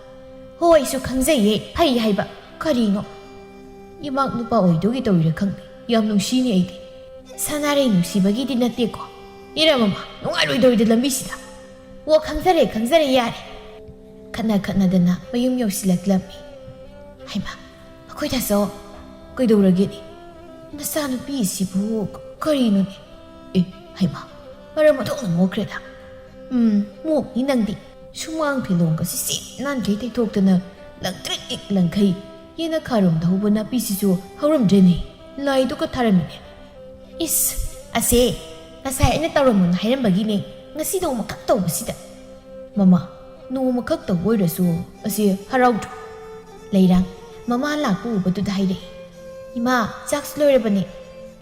"ꯍꯣ, ꯑꯩꯁꯨ ꯈꯪꯖꯩꯌꯦ, ꯐꯩ ꯍꯥꯏꯕ꯫ ꯀꯔꯤꯅꯣ? ꯏꯃꯥꯛ ꯅꯨꯄꯥ ꯑꯣꯏꯗꯧꯒꯤ ꯇꯧꯔꯤꯔ ꯈꯪꯗꯦ, ꯌꯥꯝ ꯅꯨꯡꯁꯤꯅꯦ ꯑꯩꯗꯤ꯫" "ꯁꯅꯥꯔꯩ ꯅꯨꯡꯁꯤꯕꯒꯤꯗꯤ ꯅꯠꯇꯦꯀꯣ, ꯏꯔꯝ ꯑꯃ ꯅꯨꯡꯉꯥꯏꯔꯣꯏꯗꯧꯔꯤꯗ ꯂꯝꯕꯤꯁꯤꯗ꯫ ꯑꯣ, ꯈꯪꯖꯔꯦ, ꯈꯪꯖꯔꯦ, ꯌꯥꯔꯦ꯫" ꯈꯠꯅ ꯈꯠꯅꯗꯅ ꯃꯌꯨꯝ ꯌꯧꯁꯤꯜꯂꯛꯂꯝꯃꯤ꯫ "ꯍꯩꯃꯥ, ꯑꯩꯈꯣꯏ ꯇꯥꯆꯧ, ꯀꯩꯗꯧꯔꯒꯦꯅꯦ? ꯅꯆꯥꯅꯨꯄꯤ ꯑꯁꯤꯕꯨ ꯀꯔꯤꯅꯣꯅꯦ? ꯑꯦ, ꯍꯩꯃꯥ, ꯃꯔꯝ ꯑꯣꯟꯊꯣꯛꯅ ꯃꯣꯛꯈ꯭ꯔꯦꯗ꯫ ꯎꯝ, ꯃꯣꯛꯅꯤ ꯅꯪꯗꯤ꯫ ꯁꯨꯃꯥꯡ ꯐꯤꯂꯣꯡꯒ ꯁꯤꯁꯤ ꯅꯥꯟꯈꯩ ꯇꯩꯊꯣꯛꯇꯅ ꯂꯪꯇ꯭ꯔꯤꯛ ꯏꯛ ꯂꯪꯈꯩ꯫ ꯌꯦꯅꯈꯥꯔꯣꯝꯗ ꯍꯧꯕ ꯅꯥꯄꯤꯁꯤꯁꯨ ꯍꯧꯔꯝꯗ꯭ꯔꯦꯅꯦ꯫ ꯂꯥꯏꯗꯨꯒ ꯊꯥꯔꯝꯃꯤꯅꯦ꯫ ꯏꯁ, ꯑꯁꯦ, ꯉꯁꯥꯏ ꯑꯩꯅ ꯇꯧꯔꯝꯃꯣꯅ ꯍꯥꯏꯔꯝꯕꯒꯤꯅꯦ꯫ ꯉꯁꯤ ꯅꯣꯡꯃꯈꯛ ꯇꯧꯕꯁꯤꯗ꯫ ꯃꯃꯥ, ꯅꯣꯡꯃꯈꯛ ꯇꯧꯕ ꯑꯣꯏꯔꯁꯨ ꯑꯁꯤ ꯍꯔꯥꯎꯗ꯭ꯔꯣ? ꯂꯩꯔꯥꯡ, ꯃꯃꯥ ꯂꯥꯛꯄ ꯎꯕꯗꯨꯗ ꯍꯥꯏꯔꯛꯏ꯫ ꯏꯃꯥ, ꯆꯥꯛꯁꯨ ꯂꯣꯏꯔꯕꯅꯦ꯫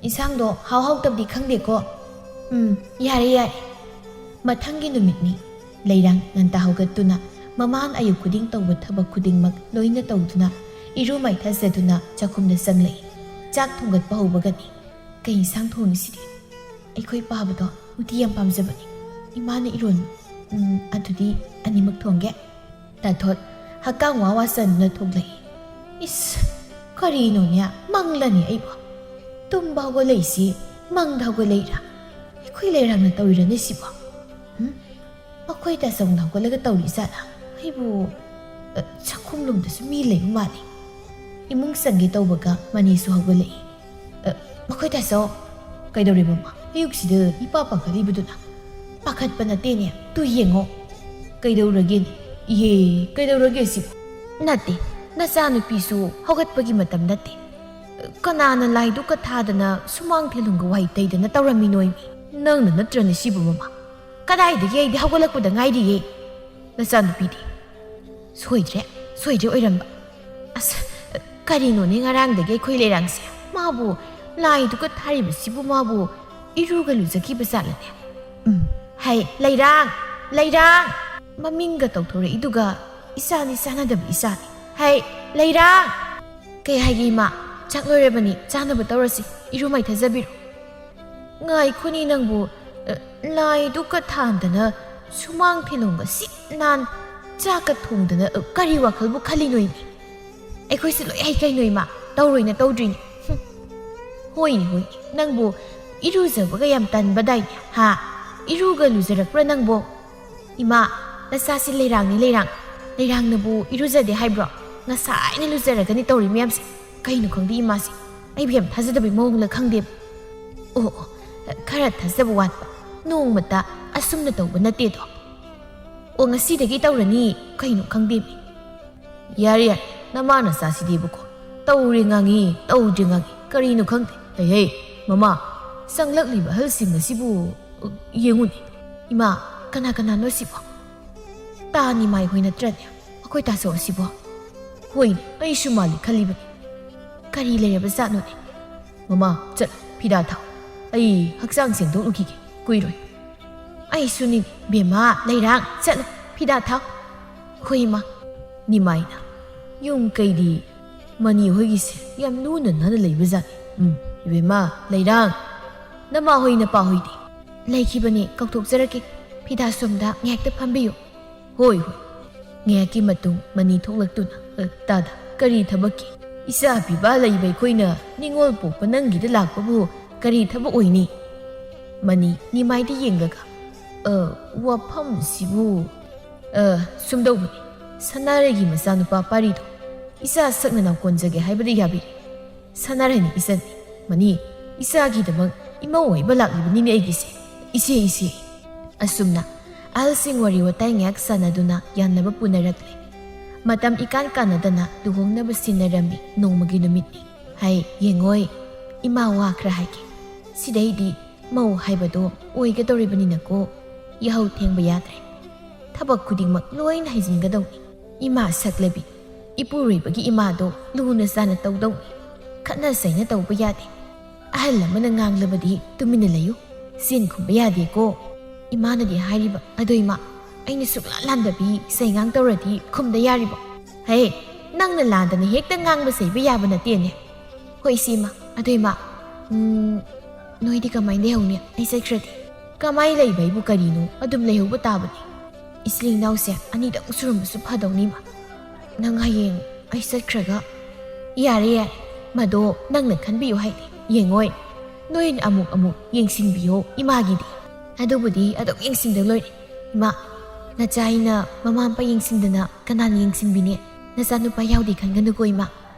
ꯏꯟꯁꯥꯡꯗꯣ ꯍꯥꯎ ꯍꯥꯎꯇꯕꯗꯤ ꯈꯪꯗꯦꯀꯣ꯫ ꯎꯝ, ꯌꯥꯔꯦ, ꯌꯥꯔꯦ꯫ ꯃꯊꯪꯒꯤ ꯅꯨꯃꯤꯠꯅꯤ꯫ ꯂꯩꯔꯥꯡ ꯉꯟꯇꯥ ꯍꯧꯒꯠꯇꯨꯅ ꯃꯃꯥꯅ ꯑꯌꯨꯛ ꯈꯨꯗꯤꯡ ꯇꯧꯕ ꯊꯕꯛ ꯈꯨꯗꯤꯡꯃꯛ ꯂꯣꯏꯅ ꯇꯧꯗꯨꯅ ꯏꯔꯨ ꯃꯥꯏꯊꯖꯗꯨꯅ ꯆꯥꯛꯈꯨꯝꯗ ꯆꯪꯂꯛꯏ꯫ ꯆꯥꯛ ꯊꯣꯡꯒꯠꯄ ꯍꯧꯕꯒꯅꯤ꯫ ꯀꯩ ꯏꯟꯁꯥꯡ ꯊꯣꯡꯉꯤꯁꯤꯗꯤ? ꯑꯩꯈꯣꯏ ꯄꯥꯕꯗꯣ ꯎꯇꯤ ꯌꯥꯝ ꯄꯥꯝꯖꯕꯅꯤ꯫ ꯏꯃꯥꯅ ꯏꯔꯣꯟ꯫ ꯎꯝ, ꯑꯗꯨꯗꯤ ꯑꯅꯤꯃꯛ ꯊꯣꯡꯒꯦ꯫ ꯇꯥꯊꯣꯠ ꯍꯛꯀꯥꯝ ꯋꯥ ꯋꯥ ꯆꯟꯗꯨꯅ ꯊꯣꯛꯂꯛꯏ꯫ ꯏꯁ, ꯀꯔꯤꯅꯣꯅꯦ, ꯃꯪꯂꯅꯦ ꯑꯩꯕꯣ? ꯇꯨꯝꯕ ꯍꯧꯒꯠꯂꯛꯏꯁꯤ ꯃꯪꯗ ꯍꯧꯒꯠꯂꯛꯏꯔꯥ? ꯑꯩꯈꯣꯏ ꯂꯩꯔꯥꯡꯅ ꯇꯧꯔꯤꯔꯅꯦ ꯁꯤꯕꯣ? ꯎꯝ? ꯃꯈꯣꯏ ꯇꯥꯆꯧꯅ ꯍꯧꯒꯠꯂꯒ ꯇꯧꯔꯤ ꯖꯥꯠꯂꯥ? ꯑꯩꯕꯨ, ꯑ, ꯆꯥꯛꯈꯨꯝꯂꯣꯝꯗꯁꯨ ꯃꯤ ꯂꯩꯕ ꯃꯥꯜꯂꯤ꯫ ꯏꯃꯨꯡ ꯆꯪꯒꯦ ꯇꯧꯕꯒ ꯃꯅꯤꯁꯨ ꯍꯧꯒꯠꯂꯛꯏ꯫ "ꯑ, ꯃꯈꯣꯏ ꯇꯥꯆꯧ, ꯀꯩꯗꯧꯔꯦ ꯃꯃꯥ? ꯑꯌꯨꯛꯁꯤꯗ ꯏꯄꯥ ꯄꯥꯈꯠꯂꯤꯕꯗꯨꯅ?" "ꯄꯥꯈꯠꯄ ꯅꯠꯇꯦꯅꯦ, ꯇꯨ ꯌꯦꯡꯉꯣ꯫ ꯀꯩꯗꯧꯔꯒꯦꯅꯦ? ꯏꯍꯦ, ꯀꯩꯗꯧꯔꯒꯦ ꯁꯤꯕꯨ?" "ꯅꯠꯇꯦ, ꯅꯆꯥꯅꯨꯄꯤꯁꯨ ꯍꯧꯒꯠꯄꯒꯤ ꯃꯇꯝ ꯅꯠꯇꯦ꯫ ꯀꯅꯥꯅ ꯂꯥꯏꯗꯨꯛꯀ ꯊꯥꯗꯅ ꯁꯨꯃꯥꯡ ꯊꯦꯂꯨꯡꯒ ꯋꯥꯏ ꯇꯩꯗꯅ ꯇꯧꯔꯝꯃꯤꯅꯣꯏꯃꯤ? ꯅꯪꯅ ꯅꯠꯇ꯭ꯔꯅꯦ ꯁꯤꯕꯨ ꯃꯃꯥ? ꯀꯗꯥꯏꯗꯒꯤ ꯑꯩꯗꯤ ꯍꯧꯒꯠꯂꯛꯄꯗ ꯉꯥꯏꯔꯤꯌꯦ꯫ ꯅꯆꯥꯅꯨꯄꯤꯗꯤ?" "ꯁꯣꯏꯗ꯭ꯔꯦ, ꯁꯣꯏꯗ꯭ꯔꯦ ꯑꯣꯏꯔꯝꯕ꯫ ꯑꯁ, ꯀꯔꯤꯅꯣꯅꯦ ꯉꯔꯥꯡꯗꯒꯤ ꯑꯩꯈꯣꯏ ꯂꯩꯔꯥꯡꯁꯦ? ꯃꯥꯕꯨ ꯂꯥꯏꯗꯨꯒ ꯊꯥꯔꯤꯕꯁꯤꯕꯨ ꯃꯥꯕꯨ ꯏꯔꯨꯒ ꯂꯨꯖꯈꯤꯕ ꯖꯥꯠꯂꯅꯦ? ꯎꯝ, ꯍꯩ, ꯂꯩꯔꯥꯡ, ꯂꯩꯔꯥꯡ!" ꯃꯃꯤꯡꯒ ꯇꯧꯊꯣꯔꯛꯏꯗꯨꯒ ꯏꯆꯥꯅꯤ ꯆꯥꯟꯅꯗꯕ ꯏꯆꯥꯅꯤ꯫ "ꯍꯩ, ꯂꯩꯔꯥꯡ!" "ꯀꯩ ꯍꯥꯏꯒꯦ ꯏꯃꯥ? ꯆꯥꯛ ꯂꯣꯏꯔꯕꯅꯤ, ꯆꯥꯅꯕ ꯇꯧꯔꯁꯤ, ꯏꯔꯨ ꯃꯥꯏꯊꯖꯕꯤꯔꯣ꯫" "ꯉꯥꯏꯈꯣꯅꯤ ꯅꯪꯕꯨ, ꯑ, ꯂꯥꯏꯗꯨꯒ ꯊꯥꯟꯗꯅ ꯁꯨꯃꯥꯡ ꯐꯤꯂꯣꯡꯒ ꯁꯤꯠ ꯅꯥꯟ ꯆꯥꯛꯀ ꯊꯣꯡꯗꯅ, ꯑ, ꯀꯔꯤ ꯋꯥꯈꯜꯕꯨ ꯈꯜꯂꯤꯅꯣ ꯏꯃꯤ? ꯑꯩꯈꯣꯏꯁꯨ ꯂꯣꯏ ꯍꯩ ꯀꯩꯅꯣ ꯏꯃꯥ, ꯇꯧꯔꯣꯏꯅ ꯇꯧꯗ꯭ꯔꯤꯅꯤ꯫" ꯍꯨꯝ꯫ "ꯍꯣꯏꯅꯦ, ꯍꯣꯏꯅꯦ, ꯅꯪꯕꯨ ꯏꯔꯨꯖꯕꯒ ꯌꯥꯝ ꯇꯟꯕꯗꯥꯏꯅꯦ, ꯍꯥ? ꯏꯔꯨꯒ ꯂꯨꯖꯔꯛꯄ꯭ꯔꯥ ꯅꯪꯕꯣ?" "ꯏꯃꯥ, ꯅꯆꯥꯁꯤ ꯂꯩꯔꯥꯡꯅꯤ ꯂꯩꯔꯥꯡ꯫ ꯂꯩꯔꯥꯡꯅꯕꯨ ꯏꯔꯨꯖꯗꯦ ꯍꯥꯏꯕ꯭ꯔꯣ? ꯉꯁꯥꯏꯅ ꯂꯨꯖꯔꯒꯅꯤ ꯇꯧꯔꯤ ꯃꯌꯥꯝꯁꯦ꯫ ꯀꯩꯅꯣ ꯈꯪꯗꯦ ꯏꯃꯥꯁꯦ꯫ ꯑꯩꯕꯨ ꯌꯥꯝ ꯊꯥꯖꯗꯕꯩ ꯃꯑꯣꯡꯂ ꯈꯪꯗꯦꯕ꯫ ꯑꯣ, ꯑꯣ, ꯈꯔ ꯊꯥꯖꯕ ꯋꯥꯠꯄ꯫ ꯅꯣꯡꯃꯇ ꯑꯁꯨꯝꯅ ꯇꯧꯕ ꯅꯠꯇꯦꯗꯣ꯫ ꯑꯣ, ꯉꯁꯤꯗꯒꯤ ꯇꯧꯔꯅꯤ꯫ ꯀꯩꯅꯣ ꯈꯪꯗꯦꯃꯤ꯫ ꯌꯥꯔꯦ, ꯌꯥꯔꯦ, ꯅꯃꯥ ꯅꯆꯥꯁꯤꯗꯤꯕꯀꯣ꯫ ꯇꯧꯔꯦ ꯉꯥꯡꯉꯤ, ꯇꯧꯗ꯭ꯔꯦ ꯉꯥꯡꯉꯤ꯫ ꯀꯔꯤꯅꯣ ꯈꯪꯗꯦ꯫ ꯍꯦ, ꯍꯦ, ꯃꯃꯥ, ꯆꯪꯂꯛꯂꯤꯕ ꯑꯍꯜꯁꯤꯡ ꯑꯁꯤꯕꯨ, ꯑ, ꯌꯦꯡꯉꯨꯅꯦ꯫ ꯏꯃꯥ, ꯀꯅꯥ ꯀꯅꯥꯅꯣ ꯁꯤꯕꯣ? ꯇꯥ ꯅꯤꯃꯥꯏ ꯍꯣꯏ ꯅꯠꯇ꯭ꯔꯅꯦ? ꯑꯩꯈꯣꯏ ꯇꯥꯆꯧ ꯑꯁꯤꯕꯣ? ꯍꯣꯏꯅꯦ, ꯑꯩꯁꯨ ꯃꯥꯜꯂꯤ ꯈꯜꯂꯤꯕꯅꯤ꯫ ꯀꯔꯤ ꯂꯩꯔꯕ ꯖꯥꯠꯅꯣꯅꯦ? ꯃꯃꯥ, ꯆꯠꯂꯣ, ꯐꯤꯗꯥ ꯊꯥꯎ꯫ ꯑꯩ ꯍꯛꯆꯥꯡ ꯁꯦꯡꯗꯣꯛꯂꯨꯈꯤꯒꯦ, ꯀꯨꯏꯔꯣꯏ꯫ ꯑꯩꯁꯨꯅꯤ, ꯕꯦꯝꯃ, ꯂꯩꯔꯥꯡ, ꯆꯠꯂꯣ, ꯐꯤꯗꯥ ꯊꯥꯎ꯫ ꯍꯣꯏ, ꯏꯃꯥ꯫ ꯅꯤꯃꯥꯏꯅ, ꯌꯨꯝ ꯀꯩꯗꯤ ꯃꯅꯤ ꯍꯣꯏꯒꯤꯁꯦ ꯌꯥꯝ ꯂꯨꯅ ꯅꯥꯟꯅ ꯂꯩꯕꯖꯥꯠꯅꯤ꯫ ꯎꯝ, ꯏꯕꯦꯝꯃ, ꯂꯩꯔꯥꯡ, ꯅꯃꯥ ꯍꯣꯏ ꯅꯄꯥ ꯍꯣꯏꯗꯤ? ꯂꯩꯈꯤꯕꯅꯦ, ꯀꯧꯊꯣꯛꯆꯔꯛꯀꯦ꯫ ꯐꯤꯗꯥ ꯁꯣꯝꯗ ꯉꯥꯏꯍꯥꯛꯇ ꯐꯝꯕꯤꯌꯨ꯫ ꯍꯣꯏ, ꯍꯣꯏ꯫ ꯉꯥꯏꯍꯥꯛꯀꯤ ꯃꯇꯨꯡ ꯃꯅꯤ ꯊꯣꯛꯂꯛꯇꯨꯅ, "ꯑ, ꯇꯥꯗ, ꯀꯔꯤ ꯊꯕꯛꯀꯤ? ꯏꯆꯥ ꯄꯤꯕ ꯂꯩꯕ ꯑꯩꯈꯣꯏꯅ ꯅꯤꯉꯣꯜ ꯄꯣꯛꯄ ꯅꯪꯒꯤꯗ ꯂꯥꯛꯄꯕꯨ ꯀꯔꯤ ꯊꯕꯛ ꯑꯣꯏꯅꯤ?" ꯃꯅꯤ ꯅꯤꯃꯥꯏꯗ ꯌꯦꯡꯂꯒ, "ꯑ, ꯋꯥꯐꯝꯁꯤꯕꯨ, ꯑ, ꯁꯨꯝꯗꯧꯕꯅꯤ, ꯁꯅꯥꯔꯩꯒꯤ ꯃꯆꯥꯅꯨꯄꯥ ꯄꯥꯔꯤꯗꯣ ꯏꯆꯥ ꯁꯛ ꯅꯅꯥꯎ ꯀꯣꯟꯖꯒꯦ ꯍꯥꯏꯕꯗ ꯌꯥꯕꯤꯔꯦ꯫ ꯁꯅꯥꯔꯩꯅꯤ ꯏꯆꯟꯅꯤ꯫ ꯃꯅꯤ, ꯏꯆꯥꯒꯤꯗꯃꯛ ꯏꯃꯧ ꯑꯣꯏꯕ ꯂꯥꯛꯂꯤꯕꯅꯤꯅꯦ ꯑꯩꯒꯤꯁꯦ꯫ ꯏꯆꯦ, ꯏꯆꯦ꯫" ꯑꯁꯨꯝꯅ ꯑꯍꯜꯁꯤꯡ ꯋꯥꯔꯤ ꯋꯥꯇꯥꯏ ꯉꯥꯏꯍꯥꯛ ꯁꯥꯟꯅꯗꯨꯅ ꯌꯥꯅꯕ ꯄꯨꯅꯔꯛꯂꯦ꯫ ꯃꯇꯝ ꯏꯀꯥꯟ ꯀꯥꯟꯅꯗꯅ ꯂꯨꯍꯣꯡꯅꯕ ꯁꯤꯟꯅꯔꯝꯃꯤ꯫ ꯅꯣꯡꯃꯒꯤ ꯅꯨꯃꯤꯠꯅꯤ꯫ "ꯍꯥꯏ, ꯌꯦꯡꯉꯣꯏ, ꯏꯃꯥ ꯋꯥ ꯈꯔ ꯍꯥꯏꯒꯦ꯫ ꯁꯤꯗꯩꯗꯤ ꯃꯧ ꯍꯥꯏꯕꯗꯣ ꯑꯣꯏꯒꯗꯧꯔꯤꯕꯅꯤꯅꯀꯣ, ꯌꯥꯍꯧ ꯊꯦꯡꯕ ꯌꯥꯗ꯭ꯔꯦ꯫ ꯊꯕꯛ ꯈꯨꯗꯤꯡꯃꯛ ꯂꯣꯏꯅ ꯍꯩꯖꯤꯟꯒꯗꯧꯅꯤ꯫ ꯏꯃꯥ ꯁꯛꯂꯕꯤ, ꯏꯄꯨꯔꯣꯏꯕꯒꯤ ꯏꯃꯥꯗꯣ ꯂꯨꯅ ꯆꯥꯅ ꯇꯧꯗꯧꯅꯤ꯫ ꯈꯠꯅ ꯆꯩꯅ ꯇꯧꯕ ꯌꯥꯗꯦ꯫ ꯑꯍꯜ ꯑꯃꯅ ꯉꯥꯡꯂꯕꯗꯤ ꯇꯨꯃꯤꯟꯅ ꯂꯩꯌꯨ, ꯆꯤꯟ ꯈꯨꯝꯕ ꯌꯥꯗꯦꯀꯣ꯫ ꯏꯃꯥꯅꯗꯤ ꯍꯥꯏꯔꯤꯕ, ꯑꯗꯣ ꯏꯃꯥ, ꯑꯩꯅ ꯁꯨꯛꯂꯥꯟ ꯂꯥꯟꯗꯕꯤ ꯆꯩꯉꯥꯡ ꯇꯧꯔꯗꯤ ꯈꯨꯝꯗ ꯌꯥꯔꯤꯕꯣ? ꯍꯦ, ꯅꯪꯅ ꯂꯥꯟꯗꯅ ꯍꯦꯛꯇ ꯉꯥꯡꯕ ꯆꯩꯕ ꯌꯥꯕ ꯅꯠꯇꯦꯅꯦ꯫ ꯍꯣꯏ, ꯏꯆꯦ ꯏꯃꯥ, ꯑꯗꯣ ꯏꯃꯥ, ꯎꯝ, ꯅꯣꯏꯗꯤ ꯀꯃꯥꯏꯅ ꯂꯩꯍꯧꯅꯤ ꯑꯩ ꯆꯠꯈ꯭ꯔꯗꯤ? ꯀꯃꯥꯏ ꯂꯩꯕ ꯍꯥꯏꯕꯨ ꯀꯔꯤꯅꯣ, ꯑꯗꯨꯝ ꯂꯩꯍꯧꯕ ꯇꯥꯕꯅꯤ꯫ ꯏꯆꯤꯜ ꯏꯅꯥꯎꯁꯦ ꯑꯅꯤꯗꯪ ꯁꯨꯔꯝꯕꯁꯨ ꯐꯗꯧꯅꯤ, ꯏꯃꯥ꯫ ꯅꯪ ꯍꯌꯦꯡ ꯑꯩ ꯆꯠꯈ꯭ꯔꯒ? ꯌꯥꯔꯦ, ꯌꯥꯔꯦ, ꯃꯗꯣ ꯅꯪꯅ ꯈꯟꯕꯤꯌꯨ ꯍꯥꯏꯗꯤ꯫ ꯌꯦꯡꯉꯣꯏ, ꯅꯣꯏꯅ ꯑꯃꯨꯛ ꯑꯃꯨꯛ ꯌꯦꯡꯁꯤꯟꯕꯤꯌꯣ ꯏꯃꯥꯒꯤꯗꯤ꯫ ꯑꯗꯨꯕꯨꯗꯤ ꯑꯗꯨꯝ ꯌꯦꯡꯁꯤꯟꯗ ꯂꯣꯏꯔꯦ꯫ ꯏꯃꯥ, ꯅꯆꯥ ꯑꯩꯅ ꯃꯃꯥ ꯃꯄꯥ ꯌꯦꯡꯁꯤꯟꯗꯅ ꯀꯅꯥꯅ ꯌꯦꯡꯁꯤꯟꯕꯤꯅꯤ? ꯅꯆꯥꯅꯨꯄꯥ ꯌꯥꯎꯗꯦ ꯈꯟꯒꯅꯨꯀꯣ ꯏꯃꯥ꯫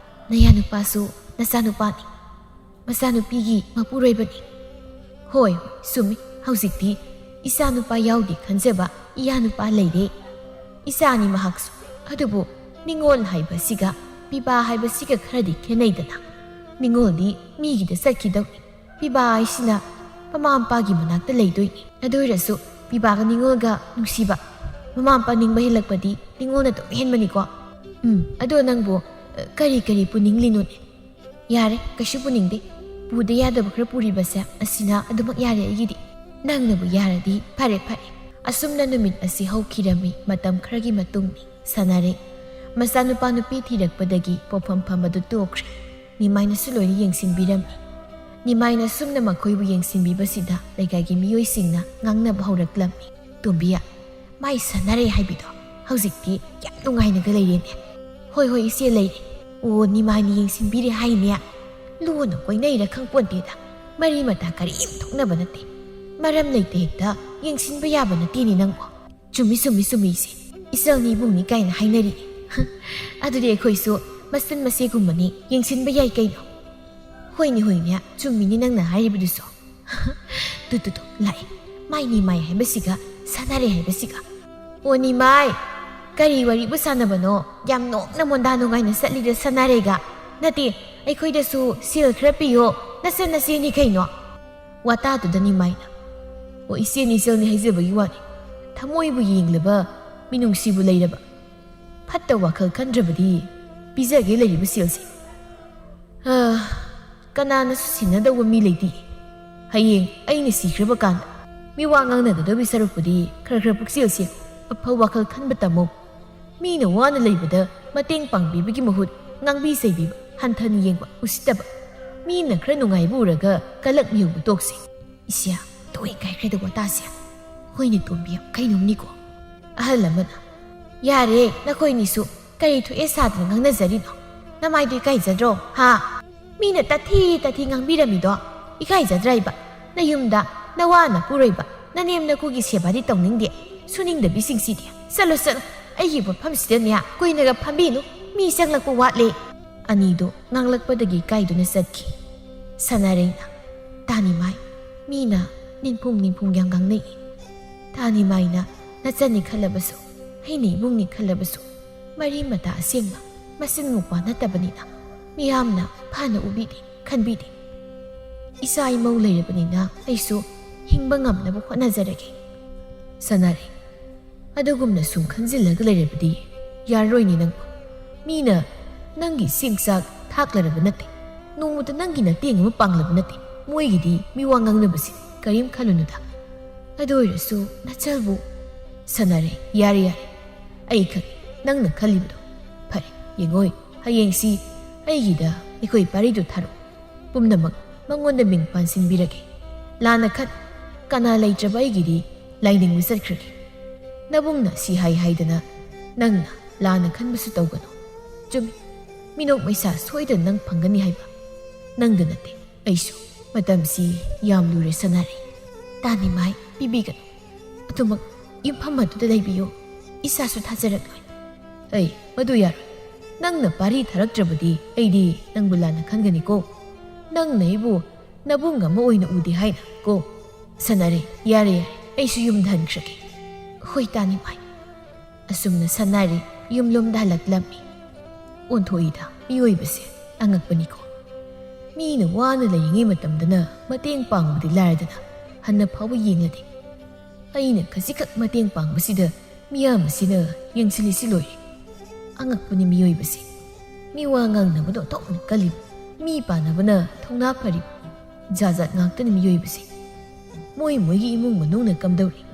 ꯅꯌꯥꯅꯨꯄꯥꯁꯨ ꯅꯆꯥꯅꯨꯄꯥꯅꯤ꯫ ꯃꯆꯥꯅꯨꯄꯤꯒꯤ ꯃꯄꯨꯔꯣꯏꯕꯅꯤ꯫ ꯍꯣꯏ, ꯍꯣꯏ, ꯆꯨꯝꯃꯤ꯫ ꯍꯧꯖꯤꯛꯇꯤ ꯏꯆꯥ ꯅꯨꯄꯥ ꯌꯥꯎꯗꯦ ꯈꯟꯖꯕ ꯏꯌꯥ ꯅꯨꯄꯥ ꯂꯩꯔꯦ꯫ ꯏꯆꯥꯅꯤ ꯃꯍꯥꯛꯁꯨ꯫ ꯑꯗꯨꯕꯨ ꯅꯤꯉꯣꯜ ꯍꯥꯏꯕꯁꯤꯒ ꯄꯤꯕꯥ ꯍꯥꯏꯕꯁꯤꯒ ꯈꯔꯗꯤ ꯈꯦꯠꯅꯩꯗꯅ꯫ ꯅꯤꯉꯣꯜꯗꯤ ꯃꯤꯒꯤꯗ ꯆꯠꯈꯤꯗꯧꯅꯤ꯫ ꯄꯤꯕꯥ ꯍꯥꯏꯁꯤꯅ ꯃꯃꯥ ꯃꯄꯥꯒꯤ ꯃꯅꯥꯛꯇ ꯂꯩꯗꯣꯏꯅꯤ꯫ ꯑꯗꯨ ꯑꯣꯏꯔꯁꯨ ꯄꯤꯕꯥꯒ ꯅꯤꯉꯣꯜꯒ ꯅꯨꯡꯁꯤꯕ, ꯃꯃꯥ ꯃꯄꯥ ꯅꯤꯡꯕ ꯍꯦꯜꯂꯛꯄꯗꯤ ꯅꯤꯉꯣꯜꯅ ꯑꯗꯨꯝ ꯍꯦꯟꯕꯅꯤꯀꯣ꯫ ꯎꯝ, ꯑꯗꯣ ꯅꯪꯕꯨ, ꯑ, ꯀꯔꯤ ꯀꯔꯤ ꯄꯨꯅꯤꯡꯂꯤꯅꯣꯅꯦ? ꯌꯥꯔꯦ, ꯀꯩꯁꯨ ꯄꯨꯅꯤꯡꯗꯦ꯫ ꯄꯨꯗ ꯌꯥꯗꯕ ꯈꯔ ꯄꯨꯔꯤꯕꯁꯦ ꯑꯁꯤꯅ ꯑꯗꯨꯃꯛ ꯌꯥꯔꯦ ꯑꯩꯒꯤꯗꯤ꯫ ꯅꯪꯅꯕꯨ ꯌꯥꯔꯗꯤ ꯐꯔꯦ ꯐꯔꯦ꯫ ꯑꯁꯨꯝꯅ ꯅꯨꯃꯤꯠ ꯑꯁꯤ ꯍꯧꯈꯤꯔꯝꯃꯤ꯫ ꯃꯇꯝ ꯈꯔꯒꯤ ꯃꯇꯨꯡ ꯁꯥꯟꯅꯔꯦ꯫ ꯃꯆꯥꯅꯨꯄꯥ ꯅꯨꯄꯤ ꯊꯤꯔꯛꯄꯗꯒꯤ ꯄꯣꯛꯐꯝ ꯐꯝꯕꯗꯨ ꯇꯣꯛꯈ꯭ꯔꯦ꯫ ꯅꯤꯃꯥꯏꯅꯁꯨ ꯂꯣꯏꯅ ꯌꯦꯡꯁꯤꯟꯕꯤꯔꯝꯃꯤ꯫ ꯅꯤꯃꯥꯏꯅ ꯁꯨꯝꯅ ꯃꯈꯣꯏꯕꯨ ꯌꯦꯡꯁꯤꯟꯕꯤꯕꯁꯤꯗ ꯂꯩꯀꯥꯏꯒꯤ ꯃꯤꯑꯣꯏꯁꯤꯡꯅ ꯉꯥꯡꯅꯕ ꯍꯧꯔꯛꯂꯝꯃꯤ꯫ "ꯇꯣꯝꯕꯤ, ꯃꯥꯏ ꯁꯥꯟꯅꯔꯦ ꯍꯥꯏꯕꯤꯗꯣ ꯍꯧꯖꯤꯛꯇꯤ ꯌꯥꯝ ꯅꯨꯡꯉꯥꯏꯅꯒ ꯂꯩꯔꯦꯅꯦ?" "ꯍꯣꯏ ꯍꯣꯏ ꯏꯆꯦ, ꯂꯩꯔꯦ꯫ ꯑꯣ, ꯅꯤꯃꯥꯏꯅ ꯌꯦꯡꯁꯤꯟꯕꯤꯔꯦ ꯍꯥꯏꯅꯦ? ꯂꯨꯅ ꯀꯣꯏꯅꯩꯔ ꯈꯪꯄꯣꯟꯇꯦꯗ꯫ ꯃꯔꯤ ꯃꯇꯥ ꯀꯔꯤꯝ ꯊꯣꯛꯅꯕ ꯅꯠꯇꯦ꯫ ꯃꯔꯝ ꯂꯩꯇ ꯍꯦꯛꯇ ꯌꯦꯡꯁꯤꯟꯕ ꯌꯥꯕ ꯅꯠꯇꯦꯅꯦ ꯅꯪꯕꯣ꯫ ꯆꯨꯝꯃꯤ ꯆꯨꯝꯃꯤ ꯆꯨꯝꯃꯤ ꯏꯆꯦ, ꯏꯆꯜꯅꯤ ꯏꯕꯨꯡꯅꯤ ꯀꯥꯏꯅ ꯍꯥꯏꯅꯔꯤ꯫ ꯑꯗꯨꯗꯤ ꯑꯩꯈꯣꯏꯁꯨ ꯃꯆꯟ ꯃꯆꯦꯒꯨꯝꯕꯅꯤ, ꯌꯦꯡꯁꯤꯟꯕ ꯌꯥꯏ ꯀꯩꯅꯣ?" "ꯍꯣꯏꯅꯦ ꯍꯣꯏꯅꯦ, ꯆꯨꯝꯃꯤꯅꯦ ꯅꯪꯅ ꯍꯥꯏꯔꯤꯕꯗꯨꯁꯨ꯫ ꯇꯨ ꯇꯨ ꯇꯨ, ꯂꯥꯛꯑꯦ꯫ ꯃꯥꯏ ꯅꯤꯃꯥꯏ ꯍꯥꯏꯕꯁꯤꯒ ꯁꯥꯟꯅꯔꯦ ꯍꯥꯏꯕꯁꯤꯒ꯫ ꯑꯣ ꯅꯤꯃꯥꯏ, ꯀꯔꯤ ꯋꯥꯔꯤꯕꯨ ꯁꯥꯟꯅꯕꯅꯣ? ꯌꯥꯝ ꯅꯣꯛꯅ ꯃꯣꯟꯗꯥ ꯅꯨꯡꯉꯥꯏꯅ ꯆꯠꯂꯤꯗ ꯁꯥꯟꯅꯔꯦꯒ꯫ ꯅꯠꯇꯦ, ꯑꯩꯈꯣꯏꯗꯁꯨ ꯁꯦꯜ ꯈꯔ ꯄꯤꯌꯣ, ꯅꯆꯟ ꯅꯆꯦꯅꯤ ꯀꯩꯅꯣ?" ꯋꯥꯇꯥꯗꯨꯗ ꯅꯤꯃꯥꯏꯅ, "ꯑꯣ ꯏꯆꯦꯅꯤ ꯏꯆꯜꯅꯤ ꯍꯥꯏꯖꯕꯒꯤ ꯋꯥꯅꯤ꯫ ꯊꯃꯣꯏꯕꯨ ꯌꯦꯡꯂꯕ ꯃꯤꯅꯨꯡꯁꯤꯕꯨ ꯂꯩꯔꯕ? ꯐꯠꯇ ꯋꯥꯈꯜ ꯈꯟꯗ꯭ꯔꯕꯗꯤ ꯄꯤꯖꯒꯦ ꯂꯩꯔꯤꯕ ꯁꯦꯜꯁꯦ꯫ ꯑ, ꯀꯅꯥꯅꯁꯨ ꯁꯤꯟꯅꯗꯧꯕ ꯃꯤ ꯂꯩꯇꯦ꯫ ꯍꯌꯦꯡ ꯑꯩꯅ ꯁꯤꯈ꯭ꯔꯕ ꯀꯥꯟꯗ ꯃꯤꯋꯥ ꯉꯥꯡꯅꯒꯗꯧꯕꯤ ꯁꯔꯨꯛꯄꯨꯗꯤ ꯈꯔ ꯈꯔ ꯄꯨꯛꯆꯦꯜꯁꯦ ꯑꯐꯕ ꯋꯥꯈꯜ ꯈꯟꯕ ꯇꯝꯃꯣ꯫ ꯃꯤꯅ ꯋꯥꯅ ꯂꯩꯕꯗ ꯃꯇꯦꯡ ꯄꯥꯡꯕꯤꯕꯒꯤ ꯃꯍꯨꯠ ꯉꯥꯡꯕꯤ ꯆꯩꯕꯤꯕ, ꯍꯟꯊꯅ ꯌꯦꯡꯕ, ꯎꯁꯤꯠꯇꯕ꯫ ꯃꯤꯅ ꯈꯔ ꯅꯨꯡꯉꯥꯏꯕ ꯎꯔꯒ ꯀꯂꯛ ꯃꯤꯍꯧꯕ ꯇꯣꯛꯁꯦ꯫ ꯏꯆꯦ, ꯊꯣꯏ ꯀꯥꯏꯈ꯭ꯔꯦꯗ ꯋꯥꯇꯥꯁꯦ꯫ ꯍꯣꯏꯅꯦ ꯇꯣꯝꯕꯤ, ꯀꯩꯅꯣꯝꯅꯤꯀꯣ꯫ ꯑꯍꯜ ꯑꯃꯅ, "ꯌꯥꯔꯦ, ꯅꯈꯣꯏꯅꯤꯁꯨ ꯀꯔꯤ ꯊꯣꯛꯑꯦ ꯁꯥꯗꯅ ꯉꯥꯡꯅꯖꯔꯤꯅꯣ? ꯅꯃꯥꯏꯗꯣ ꯏꯀꯥꯏꯖꯗ꯭ꯔꯣ, ꯍꯥ? ꯃꯤꯅ ꯇꯥꯊꯤ ꯇꯥꯊꯤ ꯉꯥꯡꯕꯤꯔꯝꯃꯤꯗꯣ ꯏꯀꯥꯏꯖꯗ꯭ꯔꯥ ꯍꯥꯏꯕ? ꯅꯌꯨꯝꯗ ꯅꯋꯥ ꯅꯄꯨꯔꯣꯏꯕ, ꯅꯅꯦꯝ ꯅꯀꯨꯒꯤ ꯁꯦꯕꯥꯗꯤ ꯇꯧꯅꯤꯡꯗꯦ, ꯁꯨꯅꯤꯡꯗꯕꯤꯁꯤꯡꯁꯤꯗꯤ꯫ ꯆꯠꯂꯣ, ꯆꯠꯂꯣ, ꯑꯩꯒꯤ ꯄꯣꯠꯐꯝꯁꯤꯗꯅꯦ ꯀꯨꯏꯅꯒ ꯐꯝꯕꯤꯅꯨ, ꯃꯤ ꯆꯪꯂꯛꯄ ꯋꯥꯠꯂꯦ"꯫ ꯑꯅꯤꯗꯣ ꯉꯥꯡꯂꯛꯄꯗꯒꯤ ꯏꯀꯥꯏꯗꯨꯅ ꯆꯠꯈꯤ꯫ ꯁꯅꯥꯔꯩꯅ, "ꯇꯥꯅꯤꯃꯥꯏ, ꯃꯤꯅ ꯅꯤꯡꯐꯨꯡ ꯅꯤꯡꯐꯨꯡ ꯌꯥꯝ ꯉꯥꯡꯅꯩ꯫ ꯇꯥꯅꯤꯃꯥꯏꯅ ꯅꯆꯟꯅꯤ ꯈꯜꯂꯕꯁꯨ, ꯑꯩꯅ ꯏꯕꯨꯡꯅꯤ ꯈꯜꯂꯕꯁꯨ, ꯃꯔꯤ ꯃꯇꯥ ꯑꯁꯦꯡꯕ ꯃꯆꯤꯟ ꯃꯧꯄ꯭ꯋꯥ ꯅꯠꯇꯕꯅꯤꯅ ꯃꯤꯌꯥꯝꯅ ꯐꯅ ꯎꯕꯤꯗꯦ, ꯈꯟꯕꯤꯗꯦ꯫ ꯏꯆꯥ ꯏꯃꯧ ꯂꯩꯔꯕꯅꯤꯅ ꯑꯩꯁꯨ ꯍꯤꯡꯕ ꯉꯝꯅꯕ ꯍꯣꯠꯅꯖꯔꯒꯦ꯫ ꯁꯥꯟꯅꯔꯦ꯫ ꯑꯗꯨꯒꯨꯝꯅ ꯁꯨꯝ ꯈꯟꯖꯤꯜꯂꯒ ꯂꯩꯔꯕꯗꯤ ꯌꯥꯔꯔꯣꯏꯅꯦ ꯅꯪꯕꯨ꯫ ꯃꯤꯅ ꯅꯪꯒꯤ ꯆꯦꯡ ꯆꯥꯛ ꯊꯥꯛꯂꯔꯕ ꯅꯠꯇꯦ, ꯅꯣꯡꯃꯇ ꯅꯪꯒꯤ ꯅꯇꯦꯡ ꯑꯃ ꯄꯥꯡꯂꯕ ꯅꯠꯇꯦ꯫ ꯃꯣꯏꯒꯤꯗꯤ ꯃꯤꯋꯥ ꯉꯥꯡꯅꯕꯁꯤ ꯀꯔꯤꯝ ꯈꯜꯂꯨꯅꯨꯗ꯫ ꯑꯗꯨ ꯑꯣꯏꯔꯁꯨ ꯅꯆꯜꯕꯨ꯫ ꯁꯥꯟꯅꯔꯦ, ꯌꯥꯔꯦ, ꯌꯥꯔꯦ꯫ ꯑꯩ ꯈꯪꯉꯤ ꯅꯪꯅ ꯈꯜꯂꯤꯕꯗꯣ꯫ ꯐꯔꯦ, ꯌꯦꯡꯉꯣꯏ, ꯍꯌꯦꯡꯁꯤ ꯑꯩꯒꯤꯗ ꯑꯩꯈꯣꯏ ꯄꯥꯔꯤꯗꯨ ꯊꯥꯔꯛꯎ꯫ ꯄꯨꯝꯅꯃꯛ ꯃꯉꯣꯟꯗ ꯃꯤꯡ ꯄꯥꯟꯁꯤꯟꯕꯤꯔꯒꯦ꯫ ꯂꯥꯟꯅ ꯈꯟ, ꯀꯅꯥ ꯂꯩꯇ꯭ꯔꯕ ꯑꯩꯒꯤꯗꯤ ꯂꯥꯏꯅꯤꯡꯕ ꯆꯠꯈ꯭ꯔꯒꯦ꯫ ꯅꯕꯨꯡꯅ ꯁꯤ ꯍꯥꯏ ꯍꯥꯏꯗꯅ ꯅꯪꯅ ꯂꯥꯟꯅ ꯈꯟꯕꯁꯨ ꯇꯧꯒꯅꯨ꯫ ꯆꯨꯝꯃꯤ, ꯃꯤꯅꯣꯛ ꯃꯩꯁꯥ ꯁꯣꯏꯗꯅ ꯅꯪ ꯐꯪꯒꯅꯤ ꯍꯥꯏꯕ꯫ ꯅꯪꯗ ꯅꯠꯇꯦ, ꯑꯩꯁꯨ꯫ ꯃꯇꯝꯁꯤ ꯌꯥꯝ ꯂꯨꯔꯦ ꯁꯥꯟꯅꯔꯦ꯫ ꯇꯥꯅꯤꯃꯥꯏ ꯄꯤꯕꯤꯒꯅꯨ꯫ ꯑꯗꯨꯃꯛ ꯌꯨꯝꯐꯝ ꯑꯗꯨꯗ ꯂꯩꯕꯤꯌꯨ꯫ ꯏꯁꯥꯁꯨ ꯊꯥꯖꯔꯛꯂꯣꯏ꯫ ꯑꯩ ꯃꯗꯨ ꯌꯥꯔꯣꯏ꯫ ꯅꯪꯅ ꯄꯥꯔꯤ ꯊꯥꯔꯛꯇ꯭ꯔꯕꯗꯤ ꯑꯩꯗꯤ ꯅꯪꯕꯨ ꯂꯥꯟꯅ ꯈꯟꯒꯅꯤꯀꯣ꯫ ꯅꯪꯅ ꯑꯩꯕꯨ ꯅꯕꯨꯡ ꯑꯃ ꯑꯣꯏꯅ ꯎꯗꯦ ꯍꯥꯏꯅ ꯀꯣ꯫ ꯁꯥꯟꯅꯔꯦ, ꯌꯥꯔꯦ, ꯌꯥꯔꯦ, ꯑꯩꯁꯨ ꯌꯨꯝꯗ ꯍꯟꯈ꯭ꯔꯒꯦ꯫ ꯍꯣꯏ, ꯇꯥꯅꯤꯃꯥꯏ꯫ ꯑꯁꯨꯝꯅ ꯁꯥꯟꯅꯔꯦ ꯌꯨꯝꯂꯣꯝꯗ ꯍꯜꯂꯛꯂꯝꯃꯤ꯫ ꯑꯣꯟꯊꯣꯛꯏꯗ ꯃꯤꯑꯣꯏꯕꯁꯦ, ꯑꯉꯛꯄꯅꯤꯀꯣ꯫ ꯃꯤꯅ ꯋꯥꯅ ꯂꯩꯔꯤꯉꯩ ꯃꯇꯝꯗꯅ ꯃꯇꯦꯡ ꯄꯥꯡꯕꯗꯤ ꯂꯥꯏꯔꯗꯅ ꯍꯟꯅ ꯐꯥꯎꯕ ꯌꯦꯡꯂꯗꯦ꯫ ꯑꯩꯅ ꯈꯖꯤꯛꯈꯛ ꯃꯇꯦꯡ ꯄꯥꯡꯕꯁꯤꯗ ꯃꯤꯌꯥꯝ ꯑꯁꯤꯅ ꯌꯦꯡꯁꯤꯜꯂꯤꯁꯤ ꯂꯣꯏꯔꯦ꯫ ꯑꯉꯛꯄꯅꯤ ꯃꯤꯑꯣꯏꯕꯁꯦ꯫ ꯃꯤ ꯋꯥ ꯉꯥꯡꯅꯕꯗ ꯑꯣꯟꯊꯣꯛꯅ ꯀꯜꯂꯤ꯫ ꯃꯤ ꯄꯥꯟꯅꯕꯅ ꯊꯧꯅꯥ ꯐꯔꯤ꯫ ꯖꯥꯠ ꯖꯥꯠ ꯉꯥꯛꯇꯅꯤ ꯃꯤꯑꯣꯏꯕꯁꯦ꯫ ꯃꯣꯏ ꯃꯣꯏꯒꯤ ꯏꯃꯨꯡ ꯃꯅꯨꯡꯅ ꯀꯝꯗꯧꯔꯤ?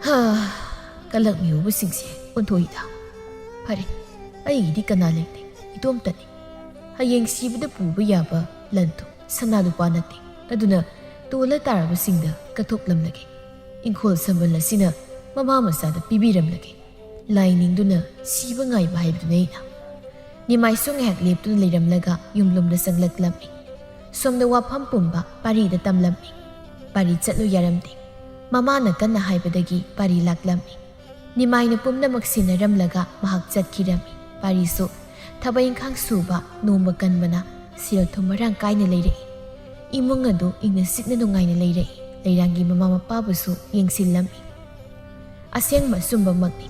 ꯍꯥ, ꯀꯂꯛꯃꯤꯔꯨꯕꯁꯤꯡꯁꯦ ꯑꯣꯟꯊꯣꯛꯏꯗ꯫ ꯐꯔꯦ, ꯑꯩꯒꯤꯗꯤ ꯀꯅꯥ ꯂꯩꯇꯦ, ꯏꯇꯣꯝꯇꯅꯤ꯫ ꯍꯌꯦꯡ ꯁꯤꯕꯗ ꯄꯨꯕ ꯌꯥꯕ ꯂꯟ ꯊꯨꯝ ꯁꯅꯥ ꯂꯨꯄꯥ ꯅꯠꯇꯦ, ꯑꯗꯨꯅ ꯇꯣꯜꯂ ꯇꯥꯔꯕꯁꯤꯡꯗ ꯀꯠꯊꯣꯛꯂꯝꯂꯒꯦ꯫ ꯏꯪꯈꯣꯜ ꯁꯝꯕꯜ ꯑꯁꯤꯅ ꯃꯃꯥ ꯃꯆꯥꯗ ꯄꯤꯕꯤꯔꯝꯂꯒꯦ꯫ ꯂꯥꯏ ꯅꯤꯡꯗꯨꯅ ꯁꯤꯕ ꯉꯥꯏꯕ ꯍꯥꯏꯕꯗꯨꯅꯤ ꯑꯩꯅ꯫ ꯅꯤꯃꯥꯏꯁꯨ ꯉꯥꯏꯍꯥꯛ ꯂꯦꯞꯇꯨꯅ ꯂꯩꯔꯝꯂꯒ ꯌꯨꯝꯂꯣꯝꯗ ꯆꯪꯂꯛꯂꯝꯃꯤ꯫ ꯁꯣꯝꯗ ꯋꯥꯐꯝ ꯄꯨꯝꯕ ꯄꯥꯔꯤꯗ ꯇꯝꯂꯝꯃꯤ꯫ ꯄꯥꯔꯤ ꯆꯠꯂꯨ ꯌꯥꯔꯝꯗꯦ꯫ ꯃꯃꯥꯅ ꯀꯟꯅ ꯍꯥꯏꯕꯗꯒꯤ ꯄꯥꯔꯤ ꯂꯥꯛꯂꯝꯃꯤ꯫ ꯅꯤꯃꯥꯏꯅ ꯄꯨꯝꯅꯃꯛ ꯁꯤꯟꯅꯔꯝꯂꯒ ꯃꯍꯥꯛ ꯆꯠꯈꯤꯔꯝꯃꯤ꯫ ꯄꯥꯔꯤꯁꯨ ꯊꯕꯛ ꯏꯪꯈꯥꯡ ꯁꯨꯕ, ꯅꯣꯝꯕ ꯀꯟꯕꯅ ꯁꯦꯜ ꯊꯨꯝ ꯃꯔꯥꯡ ꯀꯥꯏꯅ ꯂꯩꯔꯛꯏ꯫ ꯏꯃꯨꯡ ꯑꯗꯨ ꯏꯪꯅ ꯆꯤꯛꯅ ꯅꯨꯡꯉꯥꯏꯅ ꯂꯩꯔꯛꯏ꯫ ꯂꯩꯔꯥꯡꯒꯤ ꯃꯃꯥ ꯃꯄꯥꯕꯨꯁꯨ ꯌꯦꯡꯁꯤꯜꯂꯝꯃꯤ꯫ ꯑꯁꯦꯡꯕ ꯑꯆꯨꯝꯕꯃꯛꯅꯤ꯫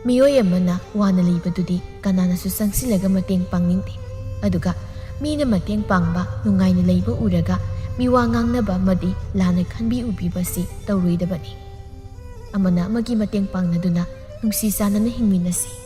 ꯃꯤꯑꯣꯏ ꯑꯃꯅ ꯋꯥꯅ ꯂꯩꯕꯗꯨꯗꯤ ꯀꯅꯥꯅꯁꯨ ꯆꯪꯁꯤꯜꯂꯒ ꯃꯇꯦꯡ ꯄꯥꯡꯅꯤꯡꯗꯦ꯫ ꯑꯗꯨꯒ ꯃꯤꯅ ꯃꯇꯦꯡ ꯄꯥꯡꯕ, ꯅꯨꯡꯉꯥꯏꯅ ꯂꯩꯕ ꯎꯔꯒ ꯃꯤꯋꯥ ꯉꯥꯡꯅꯕ ꯑꯃꯗꯤ ꯂꯥꯟꯅ ꯈꯟꯕꯤ ꯎꯕꯤꯕꯁꯤ ꯇꯧꯔꯣꯏꯗꯕꯅꯤ꯫ ꯑꯃꯅ ꯑꯃꯒꯤ ꯃꯇꯦꯡ ꯄꯥꯡꯅꯗꯨꯅ ꯅꯨꯡꯁꯤ ꯆꯥꯟꯅꯅ ꯍꯤꯡꯃꯤꯟꯅꯁꯤ꯫